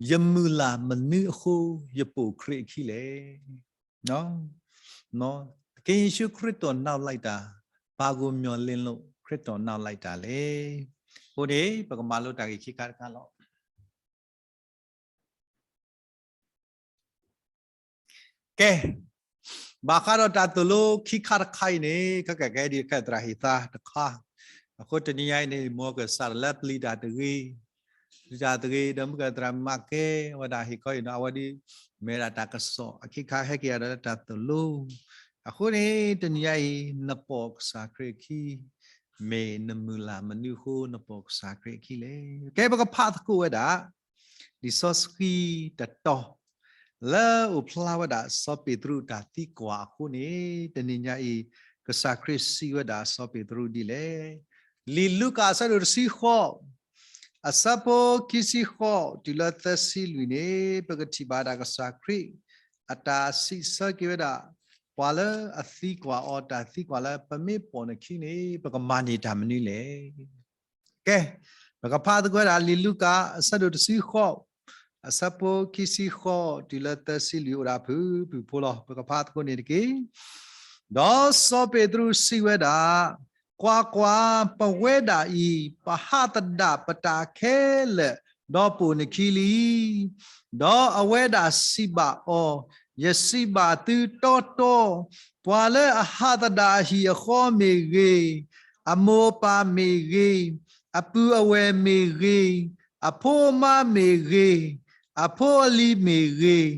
ယမုၢ်လၢ်မနုၤအဃိ ယပိာ်ခရံာ်အခံလဲၣ်. သခင်ယေရှုခရစ်တော်နောက်လိုက်တာ, ဘာကိုမျှော်လင့်လို့ ခရစ်တော်နောက်လိုက်တာလဲ. အဃိန့ၣ် ပကမၤလိတၢ်ဂ့ၢ်ခံခါတခါလီၤ. ကဲ, ဘၣ်ဃးဒီးတၢ်သိၣ်လိခံခါတခါအံၤန့ၣ် ခဲကဲဒ်ခဲသရၣ်ဟ့ၣ်သါတခါ, အဃိတနံၤညါအံၤန့ၣ် မ်ကစၢ်လၢပျံၤတၢ်တဂ့ၤ, ပျံၤတၢ်တဂ့ၤ ဒီးမုၢ်ကသရၣ်မၤကဲဝဲဒၣ်ဟ့ၣ်ခီအံၤန့ၣ် အဝဲဒ် မ့ၢ်ဒၣ်တၢ်ကစီၣ်အခံခါဟဲက့ၤဒီးတၢ်သိၣ်လိ, အဃိန့ၣ် တနံၤညါအံၤ နပိာ်ကစၢ်ခရံာ်အခံ မ့ၢ်နမုၢ်လၢ်မနုၤအဃိ နပိာ်ကစၢ်ခရံာ်အခံလဲၣ်. ကဲ ပကဖးသကိးဝဲဒၣ် လံာ်စီဆှံတတီၤ လၢအိၣ်ဖျါဝဲဒၣ် စီၤပ့းတရူးတၢ်သံကွၢ်အဃိန့ၣ် တနံၤညါအံၤ ကစၢ်ခရံာ်စံးဝဲဒၣ်စီၤပ့းတရူးဒ်လဲၣ်. လံာ်လူၤကၣ်အဆၢဒိၣ်တဆံဃိး, အဆၢဖိခံဆံဃိး တုၤလၢသၢဆံလွံၢ်န့ၣ် ပကထံၣ်ဘၣ်ဒၣ်ကစၢ်ခရံာ် အတၢ်စံးဆၢက့ၤဝဲဒၣ် ပှၤလၢအသံကွၢ်အီၤတၢ်သံကွၢ်လၢ ပမ့ၢ်ပိာ်နခံန့ၣ် ပကမၤန့ၢ်တၢ်မနုၤလဲၣ်. ကဲ, ပကဖးသကိးဝဲဒၣ်လံာ်လူၤကၣ် အဆၢဒိၣ်တဆံဃိး, အဆၢဖိခံဆံဃိး တုၤလၢသၢဆံလွံၢ်အိၣ်ဒၣ်ဖုၣ်ဖုၣ်ဖိလီၤ. ပကဖးသကိးန့ၣ်တက့ၢ်. ဒီးစီၤပ့းတရူးစံးဝဲဒၣ်, ကွၢ်ကွၢ်, ပဝဲဒၣ်အံၤ ပဟးသဒၣ်ပတၢ်ခဲလၢာ် ဒီးပိာ်နခံလံ. ဒီးအဝဲဒၣ်စံးဘၣ်အီၤ, ယစံးဘၣ်သုတီတီ, ပှၤလၢအဟးသဒၣ်အဟံၣ်အဃီမ့ၢ်ဂ့ၤ, အမိၢ်အပၢ်မ့ၢ်ဂ့ၤ, အပုၢ်အဝဲၢ်မ့ၢ်ဂ့ၤ, အဖိအမါမ့ၢ်ဂ့ၤ, အဖိအလံၤမ့ၢ်ဂ့ၤ,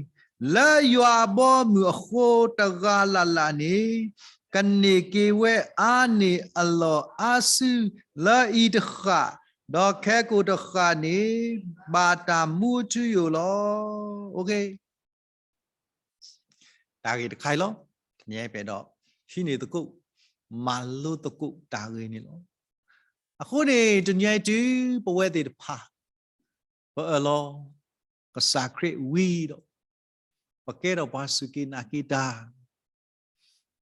လၢယွၤအဘီအမုၢ်အဃိတဂၤလၢ်လၢ်န့ၣ် ကန့ၢ်က့ၤဝဲအါန့ၢ်အလီၢ်အါစု လၢအံၤတဃၣ်, ဒီးခဲကိာ်တဃၣ်န့ၣ် ဘၣ်တၢ်မူအထူအယိာ်လီၤ. တၢ်ဂ့ၢ်တခါအံၤလီၤ. တနံၤအံၤပအဲၣ်ဒိး ဟံးန့ၢ်သကိး မၤလိသကိးတၢ်ဂ့ၢ်န့ၣ်လီၤ. အဃိန့ၣ် တနံၤအံၤတုၤပဝဲသ့ၣ်တဖၣ် ပအၢၣ်လီၤ ကစၢ်ခရံာ်ဝံၤဒီး ပကဲထီၣ်ပှၤစူၢ်က့ၤနာ်က့ၤတၢ်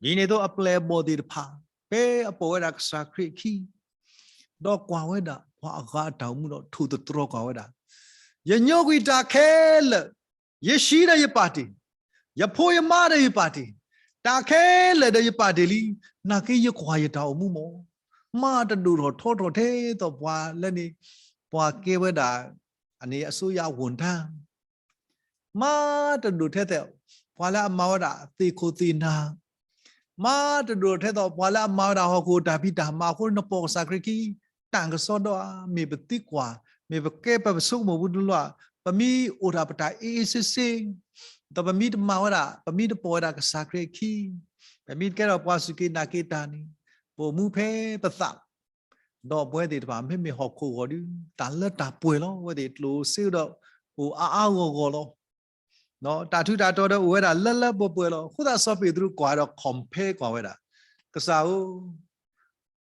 ဒ်န့ၣ်အသိးအပျဲၢ်အဘီၣ်သ့ၣ်တဖၣ် ဖဲအပိာ်ဝဲဒၣ်ကစၢ်ခရံာ်အခံ ဒီးကွၢ်ဝဲဒၣ်ပှၤအဂၤအတၢ်အိၣ်မူဒီးထိၣ်သတြီၤကွၢ်ဝဲဒၣ်, ယညိကွံာ်တၢ်ခဲလၢာ်, ယဟံၣ်ဒီးယပာ်တ့ၢ်, ယဖိယမါဒီးယပာ်တ့ၢ်, တၢ်ခဲလၢာ်ဒီးယပာ်တ့ၢ်လံ, နာ်က့ယကွၢ်ယတၢ်အိၣ်မူမး, မၤတဒိၣ်ထီၣ်ထီထီၣ်ထဲသိးပှၤလၢန့ၣ် ပှၤကဲဝဲဒၣ် အန့ၣ်အစိုးရဝန်ထမ်း မၤတဒိၣ်ထဲသိး ပှၤလၢအမၤဝဲဒၣ်သ့ၣ်ခိၣ်သ့ၣ်နၢ်, မၤတဒိၣ်ထဲသိး ပှၤလၢအမၤဝဲဒၣ်ဟီၣ်ခိၣ်တၢ်ဖံးတၢ်မၤအဃိ နပိာ်ကစၢ်ခရံာ်ခံ တၢ်ကစီဒီဧါ, မ့ၢ်ပသံကွၢ်, မ့ၢ်ပကဲပှၤပဆိကမိၣ်ပူၤတလီၢ်, ပမ့ၢ်အိၣ်တၢ်ပတၢ်အ့အ့စ့စ့, ဒီးပမ့ၢ်တမၤဝဲဒၣ်, ပမ့ၢ်တပိာ်ဝဲဒၣ်ကစၢ်ခရံာ်အခံ, ပမ့ၢ်တကဲထီၣ်ပှၤစူၢ်က့ၤနာ်က့ၤတၢ်န့ၣ်, ပအိၣ်မူဖဲပသး ဒီးပဝဲသ့ၣ်တဖၣ် မ့မ့ၢ်ဟီၣ်ခိၣ်ဂီၤဒီး တၢ်လၢတၢ်ပှဲၤလီၤ, အဝဲသ့ၣ်ကျိၣ်စ့ဒီး အိၣ်အါအါဂီၢ်ဂီၢ်လီၤ. တၢ်ထူးတၢ်တီၤဒီးအိၣ်ဝဲဒၣ်လၢလၢပှဲၤပှဲၤလီၤ. အဃိသတးစီၤပ့းတရူးကွၢ်ဒီး compare ကွၢ်ဝဲဒၣ်, ကစၢ်ဧၢ,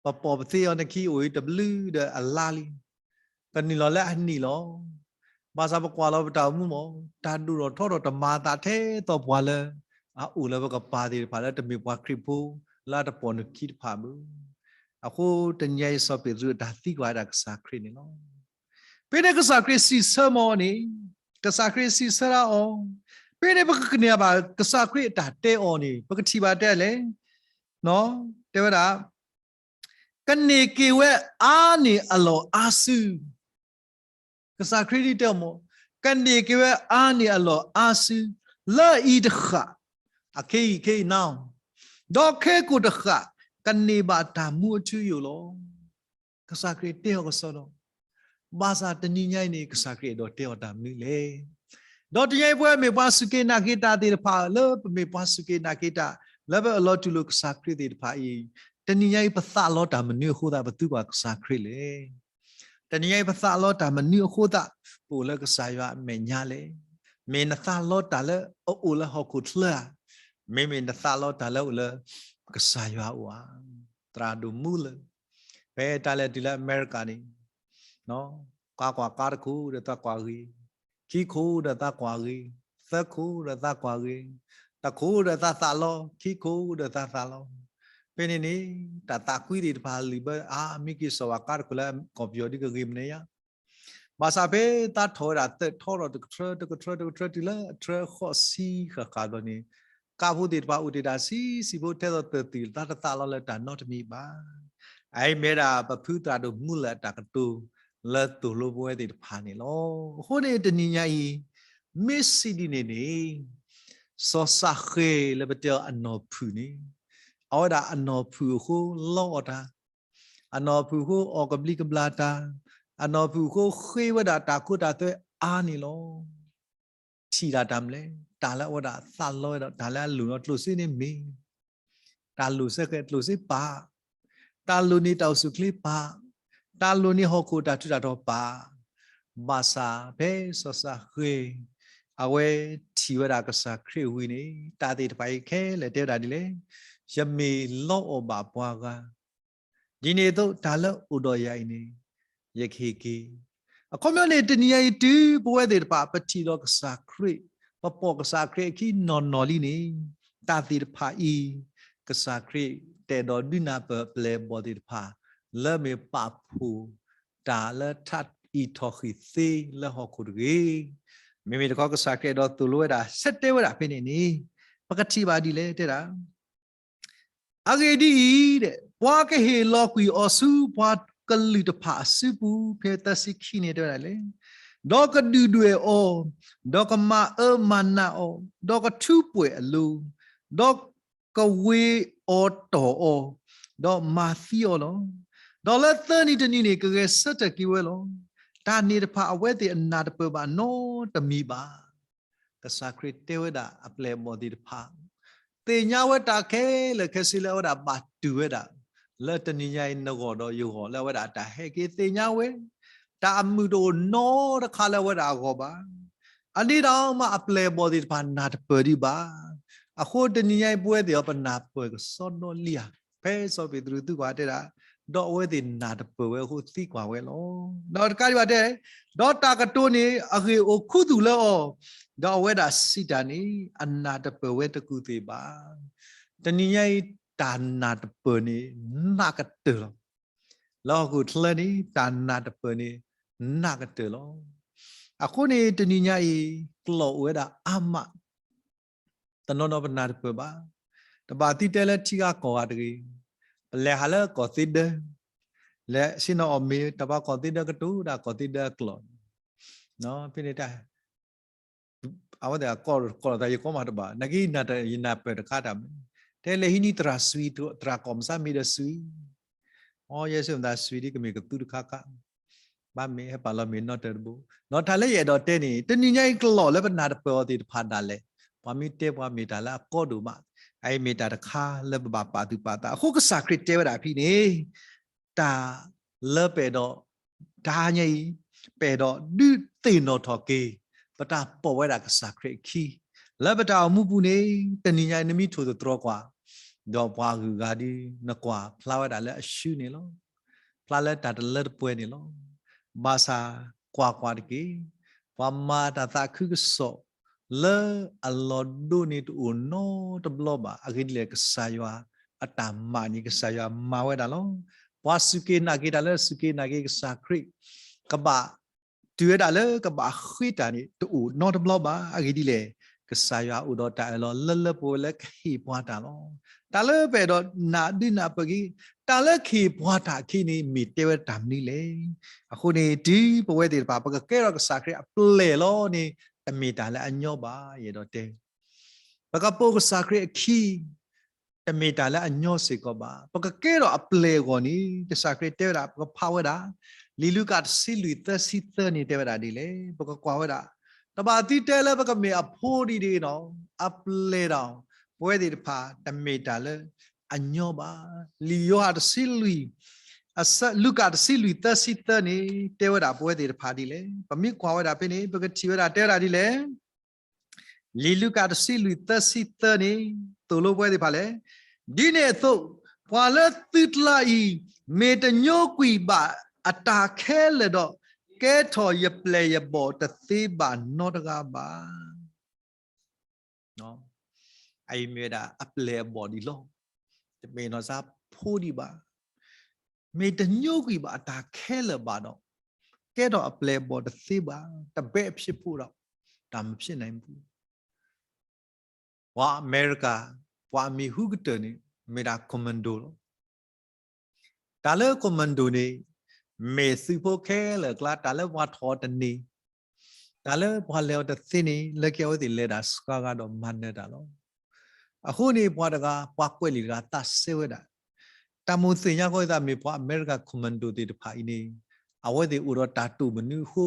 ပပိာ်ပသ့အီၤနခံအိၣ်အံၤတဘျုးဒီးအလါလံ, ကနုာ်လီၤလၢအနံၣ်လီၤ. ဘၣ်ဆၣ်ပကွၢ်လီၤပတၢ်အိၣ်မူမး, တၢ်ဒိၣ်ထီၣ်ထီထီၣ်တမၤအသးထဲသိးပှၤလၢ အအိၣ်လၢပကပၤသ့ၣ်တဖၣ်လၢတမ့ၢ်ပှၤခရံာ်ဖိ လၢအတပိာ်နခံတဖၣ်ဘၣ်. အဃိတနံၤအံၤစီၤပ့းတရူးအတၢ်သံကွၢ်ဝဲဒၣ်ကစၢ်ခရံာ်န့ၣ်လီၤ. ဖဲန့ၣ်ကစၢ်ခရံာ်စံးဆၢမးန့ၣ်, ကစၢ်ခရံာ်စံးဆၢဒၣ်အီၤ, ဖဲန့ၣ်ပကကန့ၢ်ဘၣ်ကစၢ်ခရံာ်အတၢ်တဲအီၤန့ၣ် ပကထံၣ်ဘၣ်တဲလဲၣ်, တဲဝဲဒၣ် ကန့ၢ်က့ၤဝဲအါန့ၢ်အလီၢ်အါစု ကစၢ်ခရံာ်ဒ်တဲအီၤမး, ကန့ၢ်က့ၤဝဲအါန့ၢ်အလီၢ်အါစု လၢအံၤတဃၣ်, အခဲအံၤခဲအံၤနၤ, ဒီးခဲကိာ်တဃၣ် ကန့ၢ်ဘၣ်တၢ်မူအထူအယိာ်လီၤ. ကစၢ်ခရံာ်တဲအီၤကစီဒီ, ဘၣ်ဆၣ်တနံၤညါအံၤန့ၣ် ကစၢ်ခရံာ်အဲၣ်ဒိးတဲအီၤတၢ်မနုၤလဲၣ်. ဒီးတနံၤအံၤပဝဲမ့ၢ်ပှၤစူၢ်က့ၤနာ်က့ၤတၢ်သ့ၣ်တဖၣ် လၢပမ့ၢ်ပှၤစူၢ်က့ၤနာ်က့ၤတၢ် လၢပအၢၣ်လီၤတူၢ်လိာ်ကစၢ်ခရံာ်သ့ၣ်တဖၣ်အံၤ, တနံၤညါအံၤပသးလီတၢ်မနုၤအဃိသတး ပသံကွၢ်ကစၢ်ခရံာ်လဲၣ်. တနံၤညါအံၤပသးလီတၢ်မနုၤအဃိသတး ပအိၣ်လၢကစၢ်ယွၤအမဲာ်ညါလဲၣ်. မ့ၢ်နသးလီတၢ်လၢအအိၣ်လၢဟီၣ်ခိၣ်ချၢဧါ, မ့မ့ၢ်နသးလီတၢ်လၢအအိၣ်လၢကစၢ်ယွၤအအိၣ်ဧါ. သရၣ်ဒိၣ်မူလၢာ် ဖဲတၢ်လဲၤတုၤလၢအမဲရကၤန့ၣ် ကွၢ်ကွၢ်ကါတခိၣ်ဒီးသးကွၢ်ဂ့ၤ, ခံခိၣ်ဒီးသးကွၢ်ဂ့ၤ, သၢခိၣ်ဒီးသးကွၢ်ဂ့ၤ, တခိၣ်ဒီးသးသးလီ, ခံခိၣ်ဒီးသးသးလီ. ဖဲန့ၣ်န့ၣ် တၢ်သးကွံသ့ၣ်တဖၣ်လုၢ်ဘၢအါ မ့ၢ်က့ၤစိာ်ဝဲကါတခိၣ်လၢကီၢ်ပယီၤဒ်ကဂ့ၤမနုၤယါ. ဘၣ်ဆၣ်ဖဲသးထီၣ်ဝဲဒၣ်သၢထီၣ်ဒီးတကထြၢ တကထြၢ တကထြၢ တုၤလၢအထြၢဃိးဆံဃၣ်ဃၣ်ဘျီန့ၣ်, ကးဖိသ့ၣ်တဖၣ်အိၣ်တ့ၢ်တၢ်ဆံးဆံးဖိ ထဲသိးသၢသံၣ် သးတသးလီၤလၢတၢ်နီတမံၤဘၣ်. အအံၤမ့ၢ်ဝဲဒၣ်ပဖုသရၣ်ဒိၣ်မူလၢၢ်အတၢ်ကတိၤ လၢသိၣ်လိပဝဲသ့ၣ်တဖၣ်န့ၣ်လီၤ. အဃိန့ၣ်တနံၤညါအံၤ မ့ၢ်စံးဒ်န့ၣ်န့ၣ် စီၤၡဃဲၣ်လၢပတဲအီၤအနီၢ်ဖုၣ်န့ၣ်, အဝဲဒၣ်အနီၢ်ဖုၣ်အဃိလီအီၣ်တၢ်, အနီၢ်ဖုၣ်အဃိအီၣ်ကဘျံးကဘျၣ်တၢ်, အနီၢ်ဖုၣ်အဃိဃ့ဝဲဒၣ်တၢ်ခိတၢ်သွဲအါန့ၣ်လီၤ. ထံၣ်ဒၣ်တၢ်မနုၤလဲၣ်, တၢ်လၢအဝဲဒၣ်သးလီဝဲဒီး တၢ်လၢအလိၣ်နီၣ်ကျိၣ်စ့န့ၣ်မ့ၢ် တၢ်လိၣ်စဲဃဲးကျိၣ်စ့ပာ်, တၢ်လိၣ်န့ၢ်တၢ်အိၣ်ဆူၣ်အိၣ်ချ့ပာ်, တၢ်လိၣ်န့ၢ်ဟီၣ်ခိၣ်တၢ်ထူးတၢ်တီၤပာ်, ဘၣ်ဆၣ်ဖဲစီၤၡဃဲၣ် အဝဲထံၣ်ဝဲဒၣ်ကစၢ်ခရံာ်ဝံၤန့ၣ် တၢ်သ့ၣ်တဖၣ်အံၤခဲလၢာ်တဲဝဲဒၣ်ဒ်လဲၣ်, ယမ့ၢ်လီအီၣ်ဘၣ်ပှၤဂၤ ဒ်န့ၣ်အသိး တၢ်လၢအိၣ်ဒီးယၤအံၤန့ၣ် ယကဟ့ၣ်က့ၤ. အခီပညီန့ၣ် တနံၤညါအံၤတုၤပဝဲသ့ၣ်တဖၣ် ပထံၣ်ဒီးကစၢ်ခရံာ်, ပပိာ်ကစၢ်ခရံာ်အခံနီၢ်နီၢ်လံန့ၣ်, တၢ်သ့ၣ်တဖၣ်အံၤ ကစၢ်ခရံာ်တအဲၣ်ဒိးဒုးနၢ်ပၢၢ်အပျဲၢ်အဘီၣ်သ့ၣ်တဖၣ် လၢမ့ၢ်ပာ်ဖှိၣ်တၢ်လၢထးအံးထီၣ်ဃံးသ့လၢဟီၣ်ခိၣ်တဂ့ၤ. မ့မ့ၢ်တခီကစၢ်ခရံာ်အဲၣ်ဒိးသိၣ်လိဝဲဒၣ် ဆဲးတဲဝဲဒၣ်ဖဲန့ၣ်န့ၣ် ပကထံၣ်ဘၣ်ဒ်လဲၣ်တဲဒၣ် အဂ့ၢ်ဒ်အံၤ, ပှၤကဟ့ၣ်လီၤကွံာ်အီၤဆူပှၤကလုာ်တဖၣ်အစုပူၤ, ဖဲသၢဆံခံန့ၣ်တဲဝဲဒၣ်လဲၣ်, ဒီးကဒုၣ်ဒွဲၣ်အီၤ, ဒီးကမၤအၢမၤနးအီၤ, ဒီးကထူးပှဲၤအလိၤ, ဒီးကဝ့ၤအီၤတီၢ်အီၤ, ဒီးမၤသံအီၤလီၤ. ဒီးလၢသၢနံၤတနံၤန့ၣ် ကဂဲၤဆၢထၢၣ်က့ၤဝဲလီၤ. တၢ်န့ၣ်တဖၣ်အဝဲသ့ၣ်အနၢ်တပၢၢ်ဘၣ်နီတမံၤဘၣ်. ကစၢ်ခရံာ်တဲဝဲဒၣ်အပျဲၢ်အဘီၣ်သ့ၣ်တဖၣ် သ့ၣ်ညါဝဲတၢ်ခဲလၢာ်ခဲဆ့လၢအဝဲဒၣ်ဘၣ်တူၢ်ဝဲဒၣ် လၢတနံၤညါအံၤနဂီၢ်ဒီးယဂီၢ်လၢအဝဲဒၣ်တၢ်ဟဲက့ၤသ့ၣ်ညါဝဲ, တၢ်အမုာ်တအိၣ်နီတခါလၢအဝဲဒၣ်အဂီၢ်ဘၣ်. အန့ၣ်ဒီးမ့ၢ်အပျဲၢ်အဘီၣ်သ့ၣ်တဖၣ်နၢ်တပၢၢ်ဒံးဘၣ်. အဃိတနံၤညါအံၤပဝဲသ့ၣ်အီၤပနၢ်ပၢၢ်ကစီဒီလံဧါ. ဖဲစီၤပ့းတရူးသံကွၢ်တဲဒၣ်, ဒီးအဝဲသ့ၣ်နၢ်တပၢၢ်ဝဲအဃိသံကွၢ်ဝဲလီၤ. ဒီးတကးဒံးဘၣ်တဲ, ဒီးတၢ်ကတိၤန့ၣ် အဂ့ၢ်အိၣ်ခူသူၣ်လၢအီၤ, ဒီးအဝဲဒၣ်စံးတၢ်န့ၣ် အနၢ်တပၢၢ်ဝဲတကူၣ်သ့ၣ်ဘၣ်. တနံၤညါအံၤ တၢ်နၢ်တပၢၢ်န့ၣ် နးကတၢၢ်လီၤ. လၢဟီၣ်ခိၣ်ချၢန့ၣ် တၢ်နၢ်တပၢၢ်န့ၣ် နးကတၢၢ်လီၤ. အဃိန့ၣ် တနံၤညါအံၤ ကျိာ်အိၣ်ဝဲဒၣ်အါမး တနီၤနီၤပနၢ်တပၢၢ်ဘၣ်. တဘၣ်သံတဲလၢထံဂၤကီၢ်ဂၤတဂ့ၤ, ပလဲၤဟးလၢကီၢ်သ့ဒၢ, လဲၤဆ့ၣ်နီၤအီၣ်မ့ၤ တၢ်ပှၤကီၢ်သ့ဒၢကတိၤဒၣ်ကီၢ်သ့ဒၢအကျိာ်, ဖဲန့ၣ်တၢ် အဝဲသ့ၣ်အကီၢ်တကီၢ်လီၤ တၢ်ယကိးမးတဘၣ်, နာ်က့ယနၢ်ပၢၢ်တခါတၢ်မ့ၢ်, တဲလဲၤဟံးန့ၢ်သရၣ်စှံ, သရၣ်ကီၢ်မဆါမ့ၢ်ဒီးစှံ, အိ ယဲစ့ၢ်မတၤစှံဒ်ကမ့ၢ်ကသူတခါခါ ဘၣ်မ့ၢ်ဟဲပာ်လီၤမ့ၢ်နီတၢတဘိ, ဒီးတၢ်လၢယအဲၣ်ဒိးတဲန့ၣ် တနံၤညါအံၤကျိာ်လၢပနၢ်တပၢၢ်အီၤသ့ၣ်တဖၣ်ဒၣ်လဲာ်, ပှၤမ့ၢ်တဲပှၤမ့ၢ်တၢ်လၢအကီဒိၣ်မး, အအံၤမ့ၢ်တၢ်တခါလၢပဘၣ်ပာ်သူၣ်ပာ်သး, အဃိကစၢ်ခရံာ်တဲဝဲဒၣ်ဖဲန့ၣ် တၢ်လၢပအဲၣ်ဒိး တဟါညါအံၤ ပအဲၣ်ဒိးဒုးသ့ၣ်နီၣ်ထီၣ်က့ၤ ပတၢ်ပိာ်ဝဲဒၣ်ကစၢ်ခရံာ်အခံ လၢပတၢ်အိၣ်မူပူၤန့ၣ် တနံၤညါအံၤနမ့ၢ်ထိၣ်သတြီၤကွၢ် ဒီးပှၤဂုၤဂၤဒုး နကွၢ်ဖျါဝဲဒၣ်လၢအရှုံးန့ၣ်လီၤ. ဖျါလၢတၢ်တလၢတပှဲၤန့ၣ်လီၤ. ဘၣ်ဆၣ်ကွၢ်ကွၢ်တက့ၢ်, ပှၤမၤတၢ်သးခုကစီၣ် လၢအလီၢ်ဒိၣ်န့ၣ်တအိၣ်နီတဘျီဘၣ်. အဂ့ၢ်ဒ်လဲၣ် ကစၢ်ယွၤအတၢ်မၤန့ၣ် ကစၢ်ယွၤမၤဝဲဒၣ်လီၤ. ပှၤစူၢ်က့ၤနာ်က့ၤတၢ်လၢစူၢ်က့ၤနာ်က့ၤကစၢ်ခရံာ် ကဘၣ်တုၤဝဲဒၣ်လၢကဘၣ်ဃ့တၢ်န့ၣ် တအိၣ်နီတဘျီဘၣ်. အဂ့ၢ်ဒ်လဲၣ် ကစၢ်ယွၤအိၣ်ဒီးတၢ်အၢၣ်လီၤလၢလၢပှဲၤပှဲၤလၢကဟ့ၣ်ပှၤတၢ်လီၤ. တၢ်လၢပအဲၣ်ဒိးနၢ်ဒုးနၢ်ပၢၢ်က့ၤ တၢ်လၢကဟ့ၣ်ပှၤတၢ်အခံန့ၣ် မ့ၢ်တဲဝဲတၢ်မနုၤလဲၣ်. အဃိန့ၣ် တုၤပဝဲသ့ၣ်တဖၣ် ပကကဲထီၣ်ကစၢ်ခရံာ်အပျဲၢ်လီၤန့ၣ် တမ့ၢ်တၢ်လၢအညီဘၣ်. ယအဲၣ်ဒိးတဲ ပကပိာ်ကစၢ်ခရံာ်အခံ တမ့ၢ်တၢ်လၢအညီစ့ၢ်ကီးဘၣ်. ပကကဲထီၣ်အပျဲၢ်အဂီၢ်န့ၣ် ကစၢ်ခရံာ်တဲဝဲဒၣ် ပကဖးဝဲဒၣ် လံာ်လူၤကၣ်တဆံလွံၢ်သၢဆံသၢန့ၣ်တဲဝဲဒၣ်ဒ်လဲၣ်. ပကကွၢ်ဝဲဒၣ် တဘၣ်သံတဲလၢပကမ့ၢ်အဖိဒ်န့ၣ်နီၤ အပျဲၢ်ဒီး ပဝဲသ့ၣ်တဖၣ် တမ့ၢ်တၢ်လၢအညီဘၣ်. လံာ်ယိၤဟၣ်တဆံလွံၢ် လူၤကၣ်တဆံလွံၢ်သၢဆံသၢန့ၣ် တဲဝဲဒၣ်ပဝဲသ့ၣ်တဖၣ်ဒ်လဲၣ်. ပမ့ၢ်ကွၢ်ဝဲဒၣ်ဖဲန့ၣ် ပကထံၣ်ဝဲဒၣ်တဲဝဲဒၣ်ဒ်လဲၣ်. လံာ်လူၤကၣ်တဆံလွံၢ်သၢဆံသၢန့ၣ် သိၣ်လိပဝဲသ့ၣ်တဖၣ်လဲၣ်. ဒ်န့ၣ်အသိး ပှၤလၢသုတြၢ်အံၤ မ့ၢ်တညိကွံာ်ဘၣ်အတၢ်ခဲလၢာ်ဒီး ကဲထီၣ်ယပျဲၢ်ယဘီၣ်တသ့ဘၣ်နီတဂၤဘၣ်. အအံၤမ့ၢ်ဝဲဒၣ်အပျဲၢ်အဘီၣ်ဒံးလီၤ. တမ့ၢ်နီၢ်စၢ်ဖိဒံးဘၣ်. မ့ၢ်တညိကွံာ်ဘၣ်အတၢ်ခဲလၢာ်ဘၣ်ဒီး ကဲထီၣ်အပျဲၢ်အဘီၣ်တသ့ဘၣ်, တဘဲအဖြစ်ဖို့ဒီး ဒါမဖြစ်နိုင်ဘူး. ပှၤအမဲရကၤ ပှၤအမံၤဟူကတၢၢ်န့ၣ် မ့ၢ်ဒၣ် commando လီၤ. တၢ်လၢ commando န့ၣ် မ့ၢ်သုးဖိခဲလၢာ်အကျါ တၢ်လၢပှၤထီၣ်အီၤတန့ၢ်, တၢ်လၢပှၤလဲၤအီၤတသ့န့ၣ် လၢခံအဝဲသ့ၣ်လဲၤဒၣ်ဆှါဂၤဒီးမၤနၢၤတၢ်လီၤ. အဃိန့ၣ် ပှၤတဂၤ ပှၤကွဲးလံာ်တဂၤသးစဲဝဲဒၣ်, တၢ်မိၣ်သ့ၣ်ညါဃီသး မ့ၢ်ပှၤအမဲရကၤ commando သ့ၣ်တဖၣ်အံၤန့ၣ် အဝဲသ့ၣ်အိၣ်ဒီးတၢ်တိာ်မနုၤအဃိ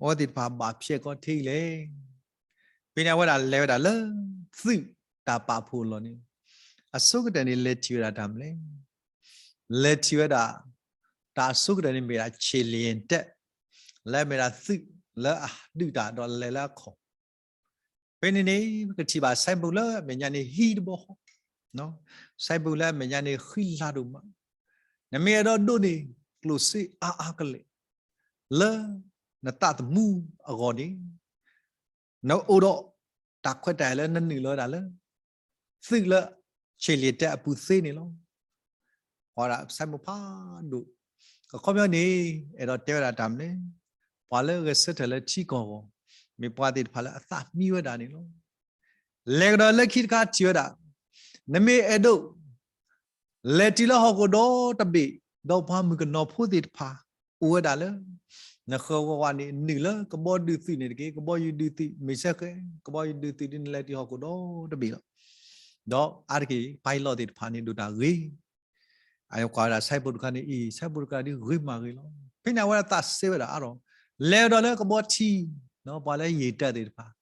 အဝဲသ့ၣ်တဖၣ်ဘၣ်ဖျဲးကီးထဲအံၤလဲၣ်. ဖဲန့ၣ်အဝဲဒၣ်လဲၤဝဲဒၣ်လၢ သုးတၢ်ပာ်ဖှိၣ်အလီၢ်န့ၣ် အဆိကတၢၢ်န့ၣ်လဲၤထံၣ်ဝဲဒၣ်တၢ်မနုၤလဲၣ်. လဲၤထံၣ်ဝဲဒၣ် တၢ်အဆိကတၢၢ်န့ၣ်မ့ၢ်ဒၣ် ခြေလျင်တပ် လၢအမ့ၢ်ဒၣ်သုးလၢအဒုးတၢ်ဒီးလဲၤလၢအခီၣ် ဖဲန့ၣ်န့ၣ် ပကထံၣ်ဘၣ် ဆိုင်းဘုတ် လၢအမဲာ်ညါန့ၣ်ဟံးတဘီဃီ, ဆိုင်းဘုတ် လၢအမဲာ်ညါန့ၣ်ဃံလၤဒိၣ်မး, နမ့ၢ်အဲၣ်ဒိးဒိးန့ၢ် ကျိၣ်စ့အါအါကလဲာ် လၢနသးသမူအဂီၢ်န့ၣ် နအိၣ်ဒီးတၢ်ခွဲးတၢ်ယာ်လၢနနုာ်လီၤဝဲဒၣ်လၢ သုးလၢ ခြေလျင်တပ် အပူၤသ့န့ၣ်လီၤ. ပှၤဒၣ် ဆိုင်းဘုတ် ဖးဒိၣ် အခီပညီန့ၣ် အဲၣ်ဒိးတဲဝဲဒၣ်တၢ်မနုၤလဲၣ်, ပှၤလၢဂဲၤဆၢထၢၣ်လၢထံကီၢ်အဂီၢ် မ့ၢ်ပှၤသ့ၣ်တဖၣ်လၢအသးမံဝဲဒၣ်န့ၣ်လီၤ. လဲၤကဒီးလၢခံတခါထံၣ်ဝဲဒၣ်, နမ့ၢ်အဲၣ်ဒိး လဲၤတုၤလၢဟီၣ်ခိၣ်ဒီတဘ့ၣ် ဒီးပှၤမုၣ်ကနီၤဖိသ့ၣ်တဖၣ် အိၣ်ဝဲဒၣ်လၢ နဃၢၤဝီဝါန့ၣ် နုာ်လၢကဘီဒုးသုးန့ၣ်တက့ၢ်, ကဘီယူၤဒုးသုး မ့ၢ်ဆဲဃဲ ကဘီယူၤဒုးသုးဒ်နလဲၤတုၤဟီၣ်ခိၣ်ဒီတဘ့ၣ်လီၤ. ဒီးအါတက့ၢ် pilot သ့ၣ်တဖၣ်န့ၣ် ဒိၣ်တၢ်ဂ့ၤ အကွၢ်ဝဲဒၣ် ဆိုင်းဘုတ် တခါန့ၣ်အံၤ ဆိုင်းဘုတ် တခါဒ်ဂ့ၤမးဂ့ၤလီၤ. ဖဲန့ၣ်အဝဲဒၣ်သးစဲဝဲဒၣ်အါထီၣ် လဲၤဒီးလၢကဘီထံ ပှၤလၢ ရေတပ် သ့ၣ်တဖၣ်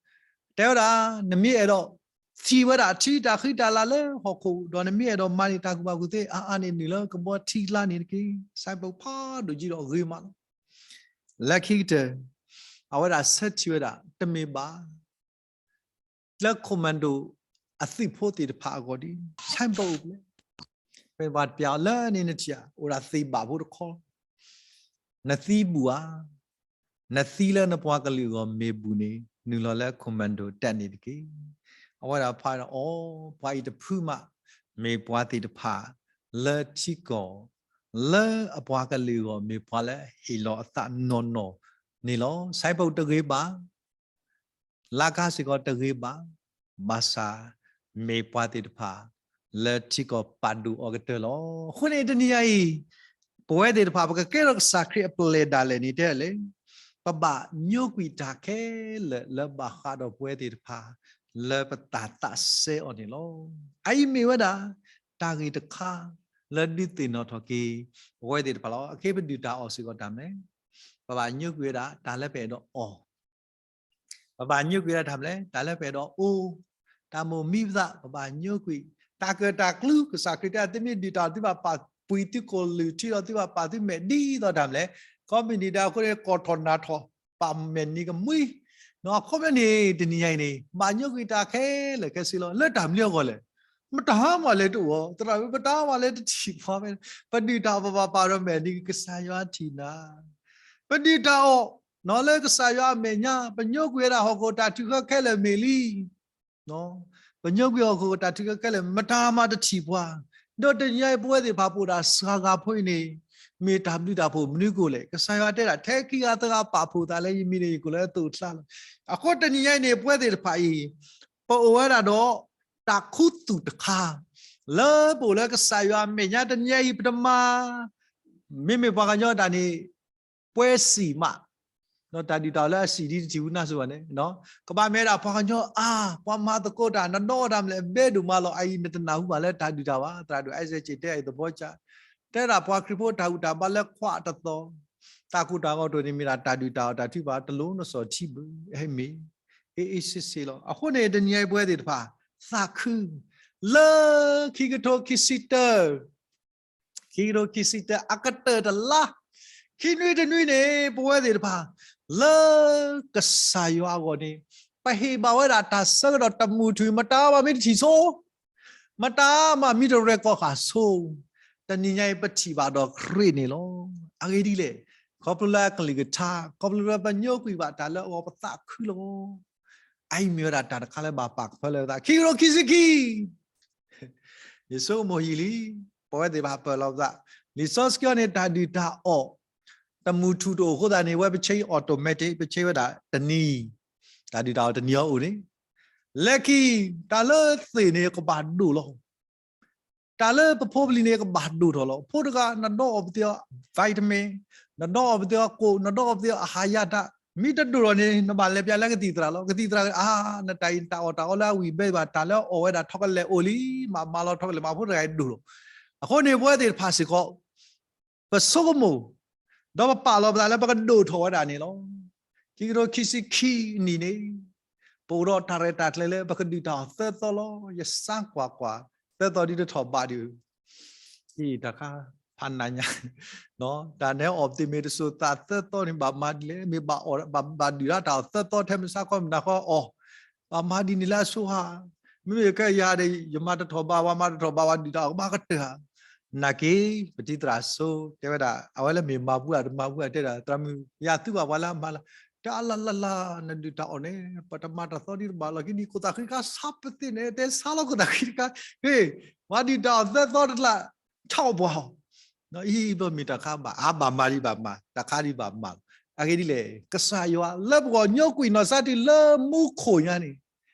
တဲဝဲဒၣ်, နမ့ၢ်အဲၣ်ဒိး ထံၣ်ဝဲဒၣ်ထံတၢ်ဃံတၢ်လၤလၢဟီၣ်ခိၣ် ဒီးနမ့ၢ်အဲၣ်ဒိးမၤန့ၢ်တၢ်ကူၣ်ဘၣ်ကူၣ်သ့အါအါန့ၣ် နုာ်လၢကဘီထံကျါန့ၣ်တက့ၢ်. ဆိုင်းဘုတ် ဖးဒိၣ်ကံဒီးဂ့ၤမးလီၤ. လၢခံကတၢၢ် အဝဲဒၣ်ဆၢထံၣ်ဝဲဒၣ် တမ့ၢ်ဘၣ် လၢ commando အသုးဖိသ့ၣ်တဖၣ်အဂီၢ်ဒီး ဆိုင်းဘုတ် အိၣ်ဖျဲၣ် ဖဲပှၤတပျၢ်အီၤလၢန့ၣ် နထံၣ်ဧါ အိၣ်ဒၣ်သ့ၣ်ဘၣ်ဖိတခီ, နသံဘူးဧါ, နသံလၢနပှၤကလုာ်အဂီၢ်မ့ၢ်ဘူးန့ၣ် နုာ်လီၤလၢ commando တပ်န့ၣ်တက့ၢ်. အဝဲဒၣ်ဖးအီၤ ပှၤအံၤတဖုမး မ့ၢ်ပှၤသ့ၣ်တဖၣ် လၢထံကီၢ် လၢအပှၤကလုာ်အဂီၢ် မ့ၢ်ပှၤလၢဟ့ၣ်လီၤအသးနီၢ်နီၢ်န့ၣ်လီၤ. ဆိုင်းဘုတ် တဂ့ၤဘၣ် လၢကါစ့ၢ်ကီးတဂ့ၤဘၣ်, ဘၣ်ဆၣ် မ့ၢ်ပှၤသ့ၣ်တဖၣ် လၢထံကီၢ်ပာ်ဒိၣ်အီၤကတၢၢ်လီၤ. အဃိန့ၣ် တနံၤညါအံၤ ပဝဲသ့ၣ်တဖၣ် ပကကဲထီၣ်ကစၢ်ခရံာ်အပျဲၢ်ဒၣ်လဲာ်န့ၣ် တဲလဲၣ်, ပဘၣ်ညိကွံာ်တၢ်ခဲလၢာ်လၢဘၣ်ဃးဒီးပဝဲသ့ၣ်တဖၣ် လၢပတၢ်သးစဲအီၤန့ၣ်လီၤ. အအံၤမ့ၢ်ဝဲဒၣ် တၢ်ဂ့ၢ်တခါ လၢဒုးသ့ၣ်နီၣ်ထီၣ်က့ၤ ပဝဲသ့ၣ်တဖၣ်လီၤ. အခဲပဒုၣ်တၢ်အီၣ်စ့ၢ်ကီးတၢ်မနုၤလဲၣ်, ပဘၣ်ညိကွံာ်ဝဲဒၣ် တၢ်လၢပအဲၣ်ဒိးအီၣ် ပဘၣ်ညိကွံာ်ဝဲဒၣ်တၢ်မနုၤလဲၣ်, တၢ်လၢပအဲၣ်ဒိးအိၣ်, တၢ်မိၣ်မံပသး ပဘၣ်ညိကွံာ်, တၢ်ကၢၣ်တၢ်ကျူ ကစၢ်ခရံာ်တဲ သုမ့ၢ်ဒုၣ်တၢ်အီၣ် သုဘၣ်ပာ်ပှံၤသုကိၢ်လုၢ်ထံဒီးသုဘၣ်ပာ်သုမဲာ်ဒ်သိးတၢ်မနုၤလဲၣ်, ခီပနံၣ်ဒၣ်အဃိန့ၣ် ကီၢ်ထီၣ်နၢ်ထီၣ် ပာ်မဲာ်နံၤကမှံ, အခီပညီန့ၣ် တနံၤညါအံၤန့ၣ် ဘၣ်ညိကွံာ်တၢ်ခဲလၢာ်ခဲဆ့လီၤ. လၢတၢ်မနုၤအဂီၢ်လဲၣ်, မတၤမးလဲၤတအိၣ်, သရၣ်မုၣ် ပတၢ်မးလဲၤတထံၣ်ပှၤဝဲ, ပဒုၣ်တၢ်အီၣ် ပဘၣ်ပာ်ဒီးမဲာ်နံၤ ကစၢ်ယွၤထံၣ်နၤ ပဒုၣ်တၢ်အီၣ် နီၢ်လၢကစၢ်ယွၤအမဲာ်ညါ ပညိကွံာ်ဝဲဒၣ်ဟီၣ်ခိၣ်တၢ်ထုးဃၢခဲလၢာ်မ့ၢ်လံ, ပညိကွံာ်ဟီၣ်ခိၣ်တၢ်ထုးဃၢခဲလၢာ် မတၤမးတထံၣ်ပှၤ, ဒီးတနံၤညါအံၤ ပဝဲသ့ၣ်တဖၣ်ပအိၣ်ဒၣ်စှၤဂၤဖိအံၤန့ၣ် မ့ၢ်တၢ်ဘျုးတၢ်ဖှိၣ်မနုၤအဃိလဲၣ်. ကစၢ်ယွၤတဲဒၣ် ထဲခံဂၤသၢဂၤပာ်ဖှိၣ်သးလၢယမံၤန့ၣ် ယကအိၣ်လၢအသိးအချါလီၤ. အဃိတနံၤညါအံၤန့ၣ် ပဝဲသ့ၣ်တဖၣ်အံၤ ပအိၣ်ဝဲဒၣ်ဒီး တၢ်ခူသူၣ်တခါ လၢပအိၣ်လၢကစၢ်ယွၤအမဲာ်ညါ တနံၤညါအံၤ ပတမၤ မ့မ့ၢ်ပှၤကညီတၢ်န့ၣ် ပှဲၤစံၣ်မး, ဒီးတၢ်ဒုၣ်တၢ်အီၣ်လၢအစံၣ်ဒ်တထံၣ်ဝဲနၢ်စိၤဘၣ်န့ၣ်, ကဘၣ်မ့ၢ်ဝဲဒၣ်ပှၤကညီအါ, ပှၤမၤသကိးတၢ် နဒီတၢ်မနုၤလဲၣ် အဘဲဒိၣ်မးလီၤ. အအံၤနတနၢ်ဟူဘၣ်လၢတၢ်ဒုၣ်တၢ်အီၣ်ဘၣ်, သရၣ်ဒိၣ် Isaac ကတဲအံၤသဘီကၠၢ် တဲဒၣ်ပှၤခရံာ်ဖိတၢ်ဂံၢ်တၢ်ဘါလၢခွါတသီ တၢ်ကိၢ်တၢ်ဂီၤတအိၣ်န့ၣ် မ့ၢ်ဒၣ်တၢ်ဒုၣ်တၢ်အီၣ်တၢ်ထုကဖၣ် တလိၣ်နစီၣ်ထံဘၣ်, အမ့ၢ် အ့ၣ်အ့ၣ်စ့ၣ်စ့ၣ်လီၤ. အဃိန့ၣ် တနံၤညါအံၤပဝဲသ့ၣ်တဖၣ် သးခု လၢခံကထိခံဆံတၢ ခံကထိခံဆံတၢ အကတၢၢ်တလါ ခံနွံတနွံန့ၣ် ပဝဲသ့ၣ်တဖၣ် လၢကစၢ်ယွၤအဂီၢ်န့ၣ် ပဟ့ၣ်ဘၣ်ဝဲဒၣ်တၢ်ဆၢကတီၢ်တမုာ်ထူၣ် မတၤမးမ့ၢ်တထံၣ်ဆိ မတၤမးမ့ၢ်တရဲၣ်ကီၢ်ဃာ်ဆိ တနံၤညါအံၤပထံၣ်ဘၣ်ဒီးခရံာ်န့ၣ်လီၤ. အဂ့ၢ်ဒ်လဲၣ်, ခီဖျိလၢအကလုၢ်ကထါ, ခီဖျိလၢပညိကွံာ်ဘၣ်တၢ်လၢအဂီၢ်ပသးခုလီၤ. အအံၤမ့ၢ်ဝဲဒၣ်တၢ်တခါလၢဘၣ်ပာ်ကဖၢလၢပသး ခံကထိခံဆံခံ ယဆိကမိၣ်ယံာ်လံ, ပဝဲသ့ၣ်ဘၣ်ပၢၢ်လီၤပသး, လံာ်စီဆှံန့ၣ် တၢ်ဒုၣ်တၢ်အီၣ် တမုၢ်ထူၣ်တအိၣ်အဃိသတးန့ၣ် ဝဲပ change automatic ပ change ဝဲဒၣ်တနံၤ, တၢ်ဒုၣ်တၢ်အီၣ်တနံၤအံၤအိၣ်န့ၣ်, လၢခံ တၢ်လၢသ့ၣ်န့ၣ်ကဘၣ်ဒိၣ်လီၤ. တၢ်လၢပဖိပလံၤန့ၣ်ကဘၣ်ဒိၣ်ထီၣ်လီၤ. ဖိတဂၤ နဒီးအီၣ်ပသ့ၣ်အီၤ vitamin, နဒီးအီၣ်ပသ့ၣ်အီၤကိၣ်, နဒီးအီၣ်ပသ့ၣ်အီၤအဟၣ်ယၤတၢ်, မ့ၢ်တဒိၣ်ထီၣ်န့ၣ် နဘၣ်လဲၤပျးလၢကသံၣ်သရၣ်လီၤ. ကသံၣ်သရၣ် အါ နတၢ်အံၤတၢ်အီၣ်တၢ်အီလၢအဝံၣ်ဘဲဘၣ် တၢ်လၢအီၣ်ဝဲဒၣ် chocolate အိၣ်လံ, မၤမၤလီၤ chocolate မး ဖိတဂၤအံၤဒိၣ်လီၤ. အဃိန့ၣ် ပဝဲသ့ၣ်တဖၣ်စ့ၢ်ကီး ပဆိကမိၣ်, ဒီးပပာ်လီၤပသးလၢပကဒိၣ်ထီၣ်ဝဲဒၣ်န့ၣ်လီၤ. ခံကထိခံဆံခံနံၣ်န့ၣ် ပအိၣ်ဒီးတၢ်ရဲၣ်တၢ်ကျဲၤလၢပကဒုၣ်တၢ်အီၣ်သၢသီလီၤ. ယစါကွၢ်ကွၢ် သၢသီဒ်တထီၣ်ဘးဒံး အံၤတၢ်ခါ ဖးနးညါ, တၢ်နဲအီၣ်ပသ့ၣ်မ့ၢ်တစိၤသးသၢသီန့ၣ် ဘၣ်မၤဒ်လဲၣ်, မ့ၢ်ဘၣ်အီၣ် ဘၣ် ဘၣ်ဒုၣ်ဒၣ်တၢ်အီၣ်သၢသီ ထဲမုၢ်ဆါခီမုၢ်နၤခီအီၣ်, ဘၣ်မၤဒ်န့ၣ်လၢအဆိဟါ, မ့မ့ၢ်ကဲယၤဒီး ယမၤတထီၣ်ဘး ဝၤမၤတထီၣ်ဘး ဝၤဒုၣ်တၢ်အီၣ်ကဘၣ်ကတၢၢ်ဧါ. နာ်က့ ပတံၤသရၣ်စိတဲဝဲဒၣ် အဝဲလၢမ့ၢ်မၤဘူၣ်အတမၤဘူၣ်အတဲဒၣ် သရၣ်မုၣ် ယၤသုဘၣ်ပှၤလၢအမၤလၢ တၢ်အလၢ်လၢ်လၢ် နဒုၣ်တၢ်အီၣ်န့ၣ် ပတမၤတၢ်သီဒံးတဘၣ်လီၤ. က့ၤဒံး ခိၣ်သးဃံတခါ ဆါပသ့ၣ်န့ၣ် တဲဆါလီၤခိၣ်သးဃံတခါ, ဟ့ၣ် ပှၤဒုၣ်တၢ်အီၣ်သၢသီတကျါ ဆီၣ်ပှၤအီၤ, အံၤဘျီမ့ၢ်တၢ်ခါဘၣ် အါဘၣ်မၤဒံးဘၣ်မၤ တၢ်ခါဒံးဘၣ်မၤလီၤ. အဂ့ၢ်ဒ်လဲၣ် ကစၢ်ယွၤလၢပဂီၢ်ညိကွံာ်နီၢ်စၢ်တုၤလၢမူခိၣ်ညါန့ၣ်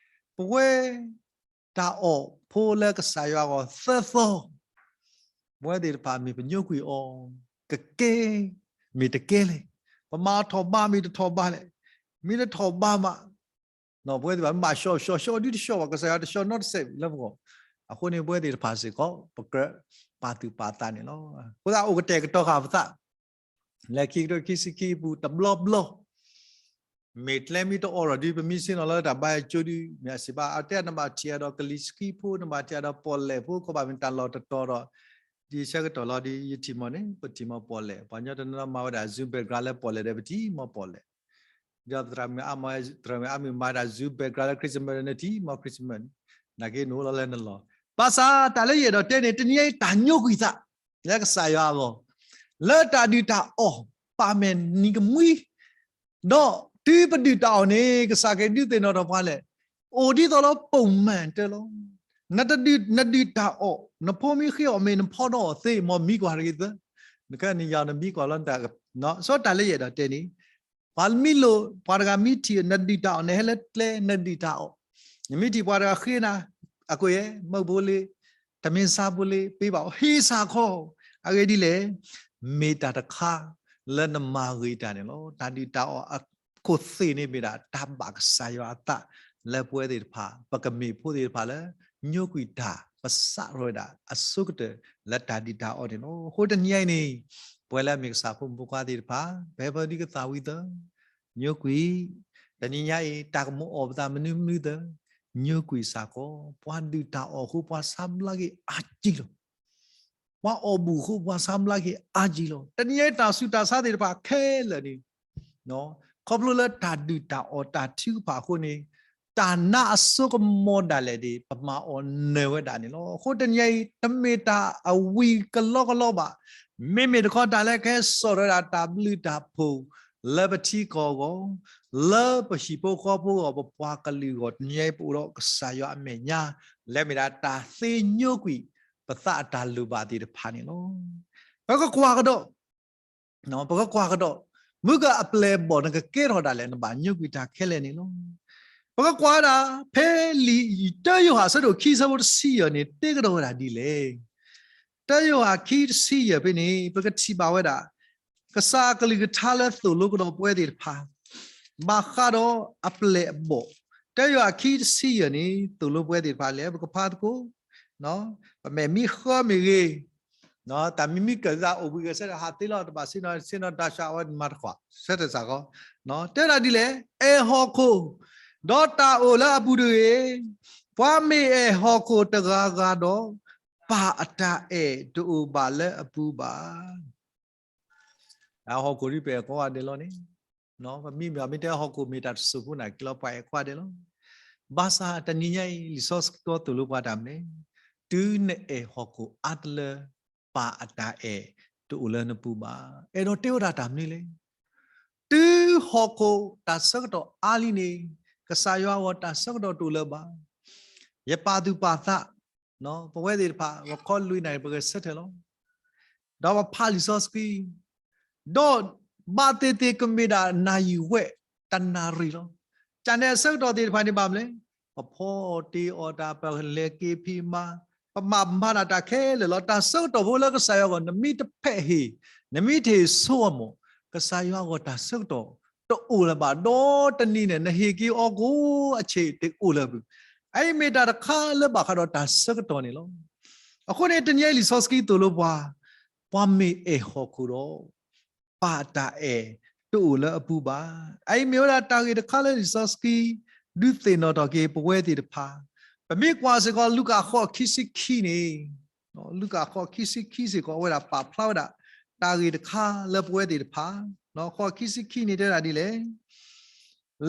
ပဝဲ တၢ်အီၣ်ဖိလၢကစၢ်ယွၤအဂီၢ်သၢသီ, ပဝဲသ့ၣ်တဖၣ်မ့ၢ်ပညိကွံာ်အီၤ ကကဲ မ့ၢ်တကဲလဲၣ်, ပမၤထီၣ်ဘးမ့ၢ်တထီၣ်ဘးလဲၣ်, မ့ၢ်တထီၣ်ဘးမး ပဝဲသ့ၣ်တဖၣ်မ့ၢ်ဘၣ်ဆှီဆှီဆှီဒ်တဆှီဘၣ် ကစၢ်ယွၤတဆှီနီတစဲးလၢပဂီၢ်, အဃိန့ၣ် ပဝဲသ့ၣ်တဖၣ်စ့ၢ်ကီး ပကြၢးပာ်သူၣ်ပာ်သးန့ၣ်လီၤ. အဃိသတးအိၣ်ကတဲာ်ကတီၤဃာ်ပသး လၢခံကထိခံဆံခံအပူၤတဘျီဘျီ မ့ၢ်ကျဲမ့ၢ်တအိၣ်ထီၣ်ဒ် ပမ့ၢ်ဆ့ၣ်နီၤလၢတၢ်ဘါယွၤကၠိဒု မ့ၢ်အစံးဘၣ် အတဲနဘၣ်ထံၣ်အဒီးကလံၤဆှံဖိ နဘၣ်ထံၣ်အဒီးပီၣ်လဲၣ်ဖိ ကဘၣ်မ့ၢ်တၢ်လီၢ်တတီၤဒီး ဒ်ဆၢကတီၢ်လီၤဒ်ယထံၣ်မီၢ်န့ၣ် ပထံၣ်မီၢ်ပီၣ်လဲၣ် ပှၤကညီတနီၤမၤဝဲဒၣ် Zoom background လၢပီၣ်လဲၣ်ဒီးပထံၣ်မီၢ်ပီၣ်လဲၣ် ဒီးသရၣ်မုၣ်အါမး သရၣ်မုၣ်အါမးမၤဒၣ် Zoom background လၢ Christmas ဒီးနထံၣ်မီၢ် Christmas န့ၣ် နာ်က့နအိၣ်လီၤလၢနလီၢ် ဘၣ်ဆၣ်တၢ်လၢယအဲၣ်ဒိးတဲန့ၣ် တနံၤအံၤတၢ်ညိကွံာ်သး လၢကစၢ်ယွၤအဂီၢ် လၢတၢ်ဒုၣ်တၢ်အီၣ်ပာ်မဲာ်နံၤကမှံ ဒီးတုၤပဒုၣ်တၢ်အီၣ်န့ၣ် ကစၢ်ကဒုးသ့ၣ်နီၣ်ထီၣ်ပှၤလဲၣ်, အိၣ်ဒ်သိးလၢပိာ်မၣ်တၢ်လီၤ. နတဒုး နဒုၣ်တၢ်အီၣ် နဖိမ့ၢ်ဃ့အီၣ်မ့ၤ နဖီဒီးအီၣ်သ့ မ်နမံကွၢ်တဂ့ၤသၢ, နကဲနယၤနမံကွၢ်လီၤ စီၤတၢ်လၢယအဲၣ်ဒိးတဲန့ၣ် ပှၤမံလိာ် ပှၤတဂၤမံထံၣ် နဒုၣ်တၢ်အီၣ် နဟဲလၢကျဲ နဒုၣ်တၢ်အီၣ်, နမံထံၣ်ပှၤတဂၤဃ့နၤ အကွဲး မုၢ်ဖိလ့ တမ့ၢ်ဆါဖိလ့ ပ့ၤဘၣ်အီၤ ဟ့ၣ်စၢ်ခီ, အဂ့ၢ်ဒ်လဲၣ်, မ့ၢ်တၢ်တခါလၢနမၤဂ့ၤတၢ်န့ၣ်လီၤ. တၢ်ဒုၣ်တၢ်အီၣ်အခိၣ်သ့ၣ်န့ၣ်မ့ၢ်ဒၣ် တၢ်ဘၣ်ကစၢ်ယွၤအသး လၢပဝဲသ့ၣ်တဖၣ် ပကမ့ၢ်ဖိသ့ၣ်တဖၣ်လၢ ညိကွံာ်တၢ် ပစးထီၣ်ဝဲဒၣ်အဆိကတၢၢ်လၢတၢ်ဒုၣ်တၢ်အီၣ်န့ၣ်လီၤ. အဃိတနံၤအံၤန့ၣ် ပဝဲလၢအမ့ၢ်ကစၢ်ဖိမုၣ်ဖိခွါသ့ၣ်တဖၣ် ပဟဲဖဲဒ်ကသးဝံၤသၢ ညိကွံာ်, တနံၤညါအံၤ တၢ်ကမူအီၣ်ပသးမနုၤမနုၤသၢ, ညိကွံာ်စ့ၢ်ကီး, ပှၤဒုၣ်တၢ်အီၣ်အဃိ ပှၤဆါဘျါက့ၤအါကံလီၤ. ပှၤအီၣ်ဘူၣ်အဃိ ပှၤဆါဘျါက့ၤအါကံလီၤ. တနံၤညါအံၤ တၢ်ဆူးတၢ်ဆါသ့ၣ်တဖၣ်ခဲလၢာ်န့ၣ် ခီဖျိလၢတၢ်ဒုၣ်တၢ်အီၣ်တၢ်ထုကဖၣ်အဃိန့ၣ် တၢ်နါအစိကမီၤဒၣ်လဲာ်ဒၣ် ပမၤအီၣ်နၢၤဝဲဒၣ်န့ၣ်လီၤ. အဃိတနံၤအံၤ တမ့ၢ်တၢ်အဝံၤကလီကလီဘၣ်. မ့မ့ၢ်တခီတၢ်လၢကဟဲစိာ်ထီၣ်ဝဲဒၣ်တၢ်ဘျုးတၢ်ဖှိၣ် လၢပထံကီၢ်အဂီၢ်, လၢပဟံၣ်ဖိဃီဖိအဂီၢ်, ပပှၤကလုာ်အဂီၢ် တနံၤအံၤပအိၣ်ဒီးကစၢ်ယွၤအမဲာ်ညါ လၢမ့ၢ်ဒၣ်တၢ်သ့ညိကွံာ် ပသးအတၢ်လိၣ်ဘၣ်သ့ၣ်တဖၣ်န့ၣ်လီၤ. ပကကွၢ်ကဒီး ပကကွၢ်ကဒီး, မုၢ်ကအပျဲၢ်အဘီၣ် နကကဲထီၣ်ဒၣ်လဲာ် နဘၣ်ညိကွံာ်တၢ်ခဲလၢာ်န့ၣ်လီၤ. ပကကွၢ်ဒၣ် ဖဲလံာ်တၢယိၤဟၣ်အဆၢဒိၣ်ခံအဆၢဖိတဆံယဲၢ်န့ၣ် တဲကဒီးဝဲဒၣ်ဒ်လဲၣ်. တၢယိၤဟၣ်ခံတဆံယဲၢ်ဖဲန့ၣ် ပကထံၣ်ဘၣ်ဝဲဒၣ် ကစၢ်အကလုၢ်ကထါလၢသိၣ်လိကဒီးပဝဲသ့ၣ်တဖၣ် ဘၣ်ဃးဒီးအပျဲၢ်အဘီၣ်, တၢယိၤဟၣ်ခံတဆံယဲၢ်န့ၣ် သိၣ်လိပဝဲသ့ၣ်တဖၣ်လၢ ပကဖးသကိး ပမဲာ်မံဃၢမ့ၢ်ဂ့ၤ, တၢ်မံမံကၢၢ်သးအိၣ်ဘှံးဂဲၤဆၢထၢၣ်ဟးသ့လီၤ တဘၣ်ဆ့ၣ်နီၤဆ့ၣ်နီၤတၢ်ဆှးအဝဲမၤတကွၢ် ဆၢထၢၣ်စ့ၢ်ကီး, တဲဒၣ်ဒ်လဲၣ် အဲၣ်ဟီၣ်ခိၣ်, ဒီးတၢ်အိၣ်လၢအပူၤတဂ့ၤ, ပှၤမ့ၢ်အဲၣ်ဟီၣ်ခိၣ်တဂၤဂၤဒီး, ပၢ်အတၢ်အဲၣ်တအိၣ်ဘၣ်လၢအပူၤဘၣ်. ဟီၣ်ခိၣ်ဒ်ပအဲၣ်ကိးဂၤဒဲးလီၤန့ၣ်, ပမ့ၢ်မ့ၢ်တဲဟီၣ်ခိၣ်မ့ၢ်တၢ်တစိၢ်ဖိန့ၣ် က့ၤလီၤပှၤအဲၣ်ကိးဂၤဒဲးလီၤ. ဘၣ်ဆၣ်တနံၤညါအံၤ လံာ်စီဆှံကတိၤသိၣ်လိပှၤတၢ်မနုၤလဲၣ်, တုၤနအဲၣ်ဟီၣ်ခိၣ်အါတလၢ ပၢ်အတၢ်အဲၣ်တအိၣ်လၢနပူၤဘၣ်. အဲၣ်ဒိးတဲဝဲဒၣ်တၢ်မနုၤလဲၣ်, တုၤဟီၣ်ခိၣ်တၢ်ဆၢကတီၢ်အါလံန့ၣ်, ကစၢ်ယွၤအဂီၢ်တၢ်ဆၢကတီၢ်တအိၣ်လၢၤဘၣ်. ယပာ်သူၣ်ပာ်သး, ပဝဲသ့ၣ်တဖၣ် ပခီလွံၢ်နၣ်ရံၣ် ပဂဲၤဆၢထၢၣ်လီၤ. ဒီးပဖးလံာ်စီဆှံ, ဒီး ဘၣ်သ့ၣ်သ့ၣ်ကမ့ၢ်ဒၣ်နၣ်ရံၣ်ဝဲ တနၣ်ရံၣ်လီၤ. ကန့ၣ်အဆၢကတီၢ်သ့ၣ်တဖၣ်န့ၣ်ဘၣ်မနုၤလဲၣ်, ပဖီအီၣ်တ့အီၣ်တၢ် ပလဲၤက့ၤဖံးမၤ, ပမၤမၤတၢ်တၢ်ခဲလၢာ်လီၤ. တၢ်ဆၢကတီၢ်ဖိလၢကစၢ်ယွၤအဂီၢ် နမ့ၢ်တဖဲးဟ့ၣ်, နမ့ၢ်တဟ့ၣ်ဆိအီၤမး, ကစၢ်ယွၤအဂီၢ်တၢ်ဆၢကတီၢ်တအိၣ်လၢၤဘၣ်. ဒီးတနံၤန့ၣ် နဟ့ၣ်က့ၤအီၤကိးအဆံးတအိၣ်လၢၤဘၣ်. အအံၤမ့ၢ်တၢ်တခါလၢဘၣ်ဃးဒီးတၢ်ဆၢကတီၢ်န့ၣ်လီၤ. အဃိန့ၣ် တနံၤအံၤလံာ်စီဆှံသိၣ်လိပှၤ, ပှၤမ့ၢ်အဲၣ်ဟီၣ်ခိၣ်ဒီး ပၢ်တၢ်အဲၣ်တအိၣ်လၢအပူၤဘၣ်. အအံၤမ့ၢ်ဝဲဒၣ်တၢ်ဂ့ၢ်တခါလၢလံာ်စီဆှံ ဒုးသ့ၣ်နီၣ်ထီၣ်က့ၤပဝဲသ့ၣ်တဖၣ်. ပမ့ၢ်ကွၢ်စ့ၢ်ကီးလူၤကၣ်ဃိးခံဆံခံန့ၣ်, လူၤကၣ်ဃိးခံဆံခံစ့ၢ်ကီး အဝဲဒၣ်ပာ်ဖျါဝဲဒၣ် တၢ်ဂ့ၢ်တခါလၢပဝဲသ့ၣ်တဖၣ်, ဃိးခံဆံခံန့ၣ်တဲဝဲဒၣ်ဒ်လဲၣ်,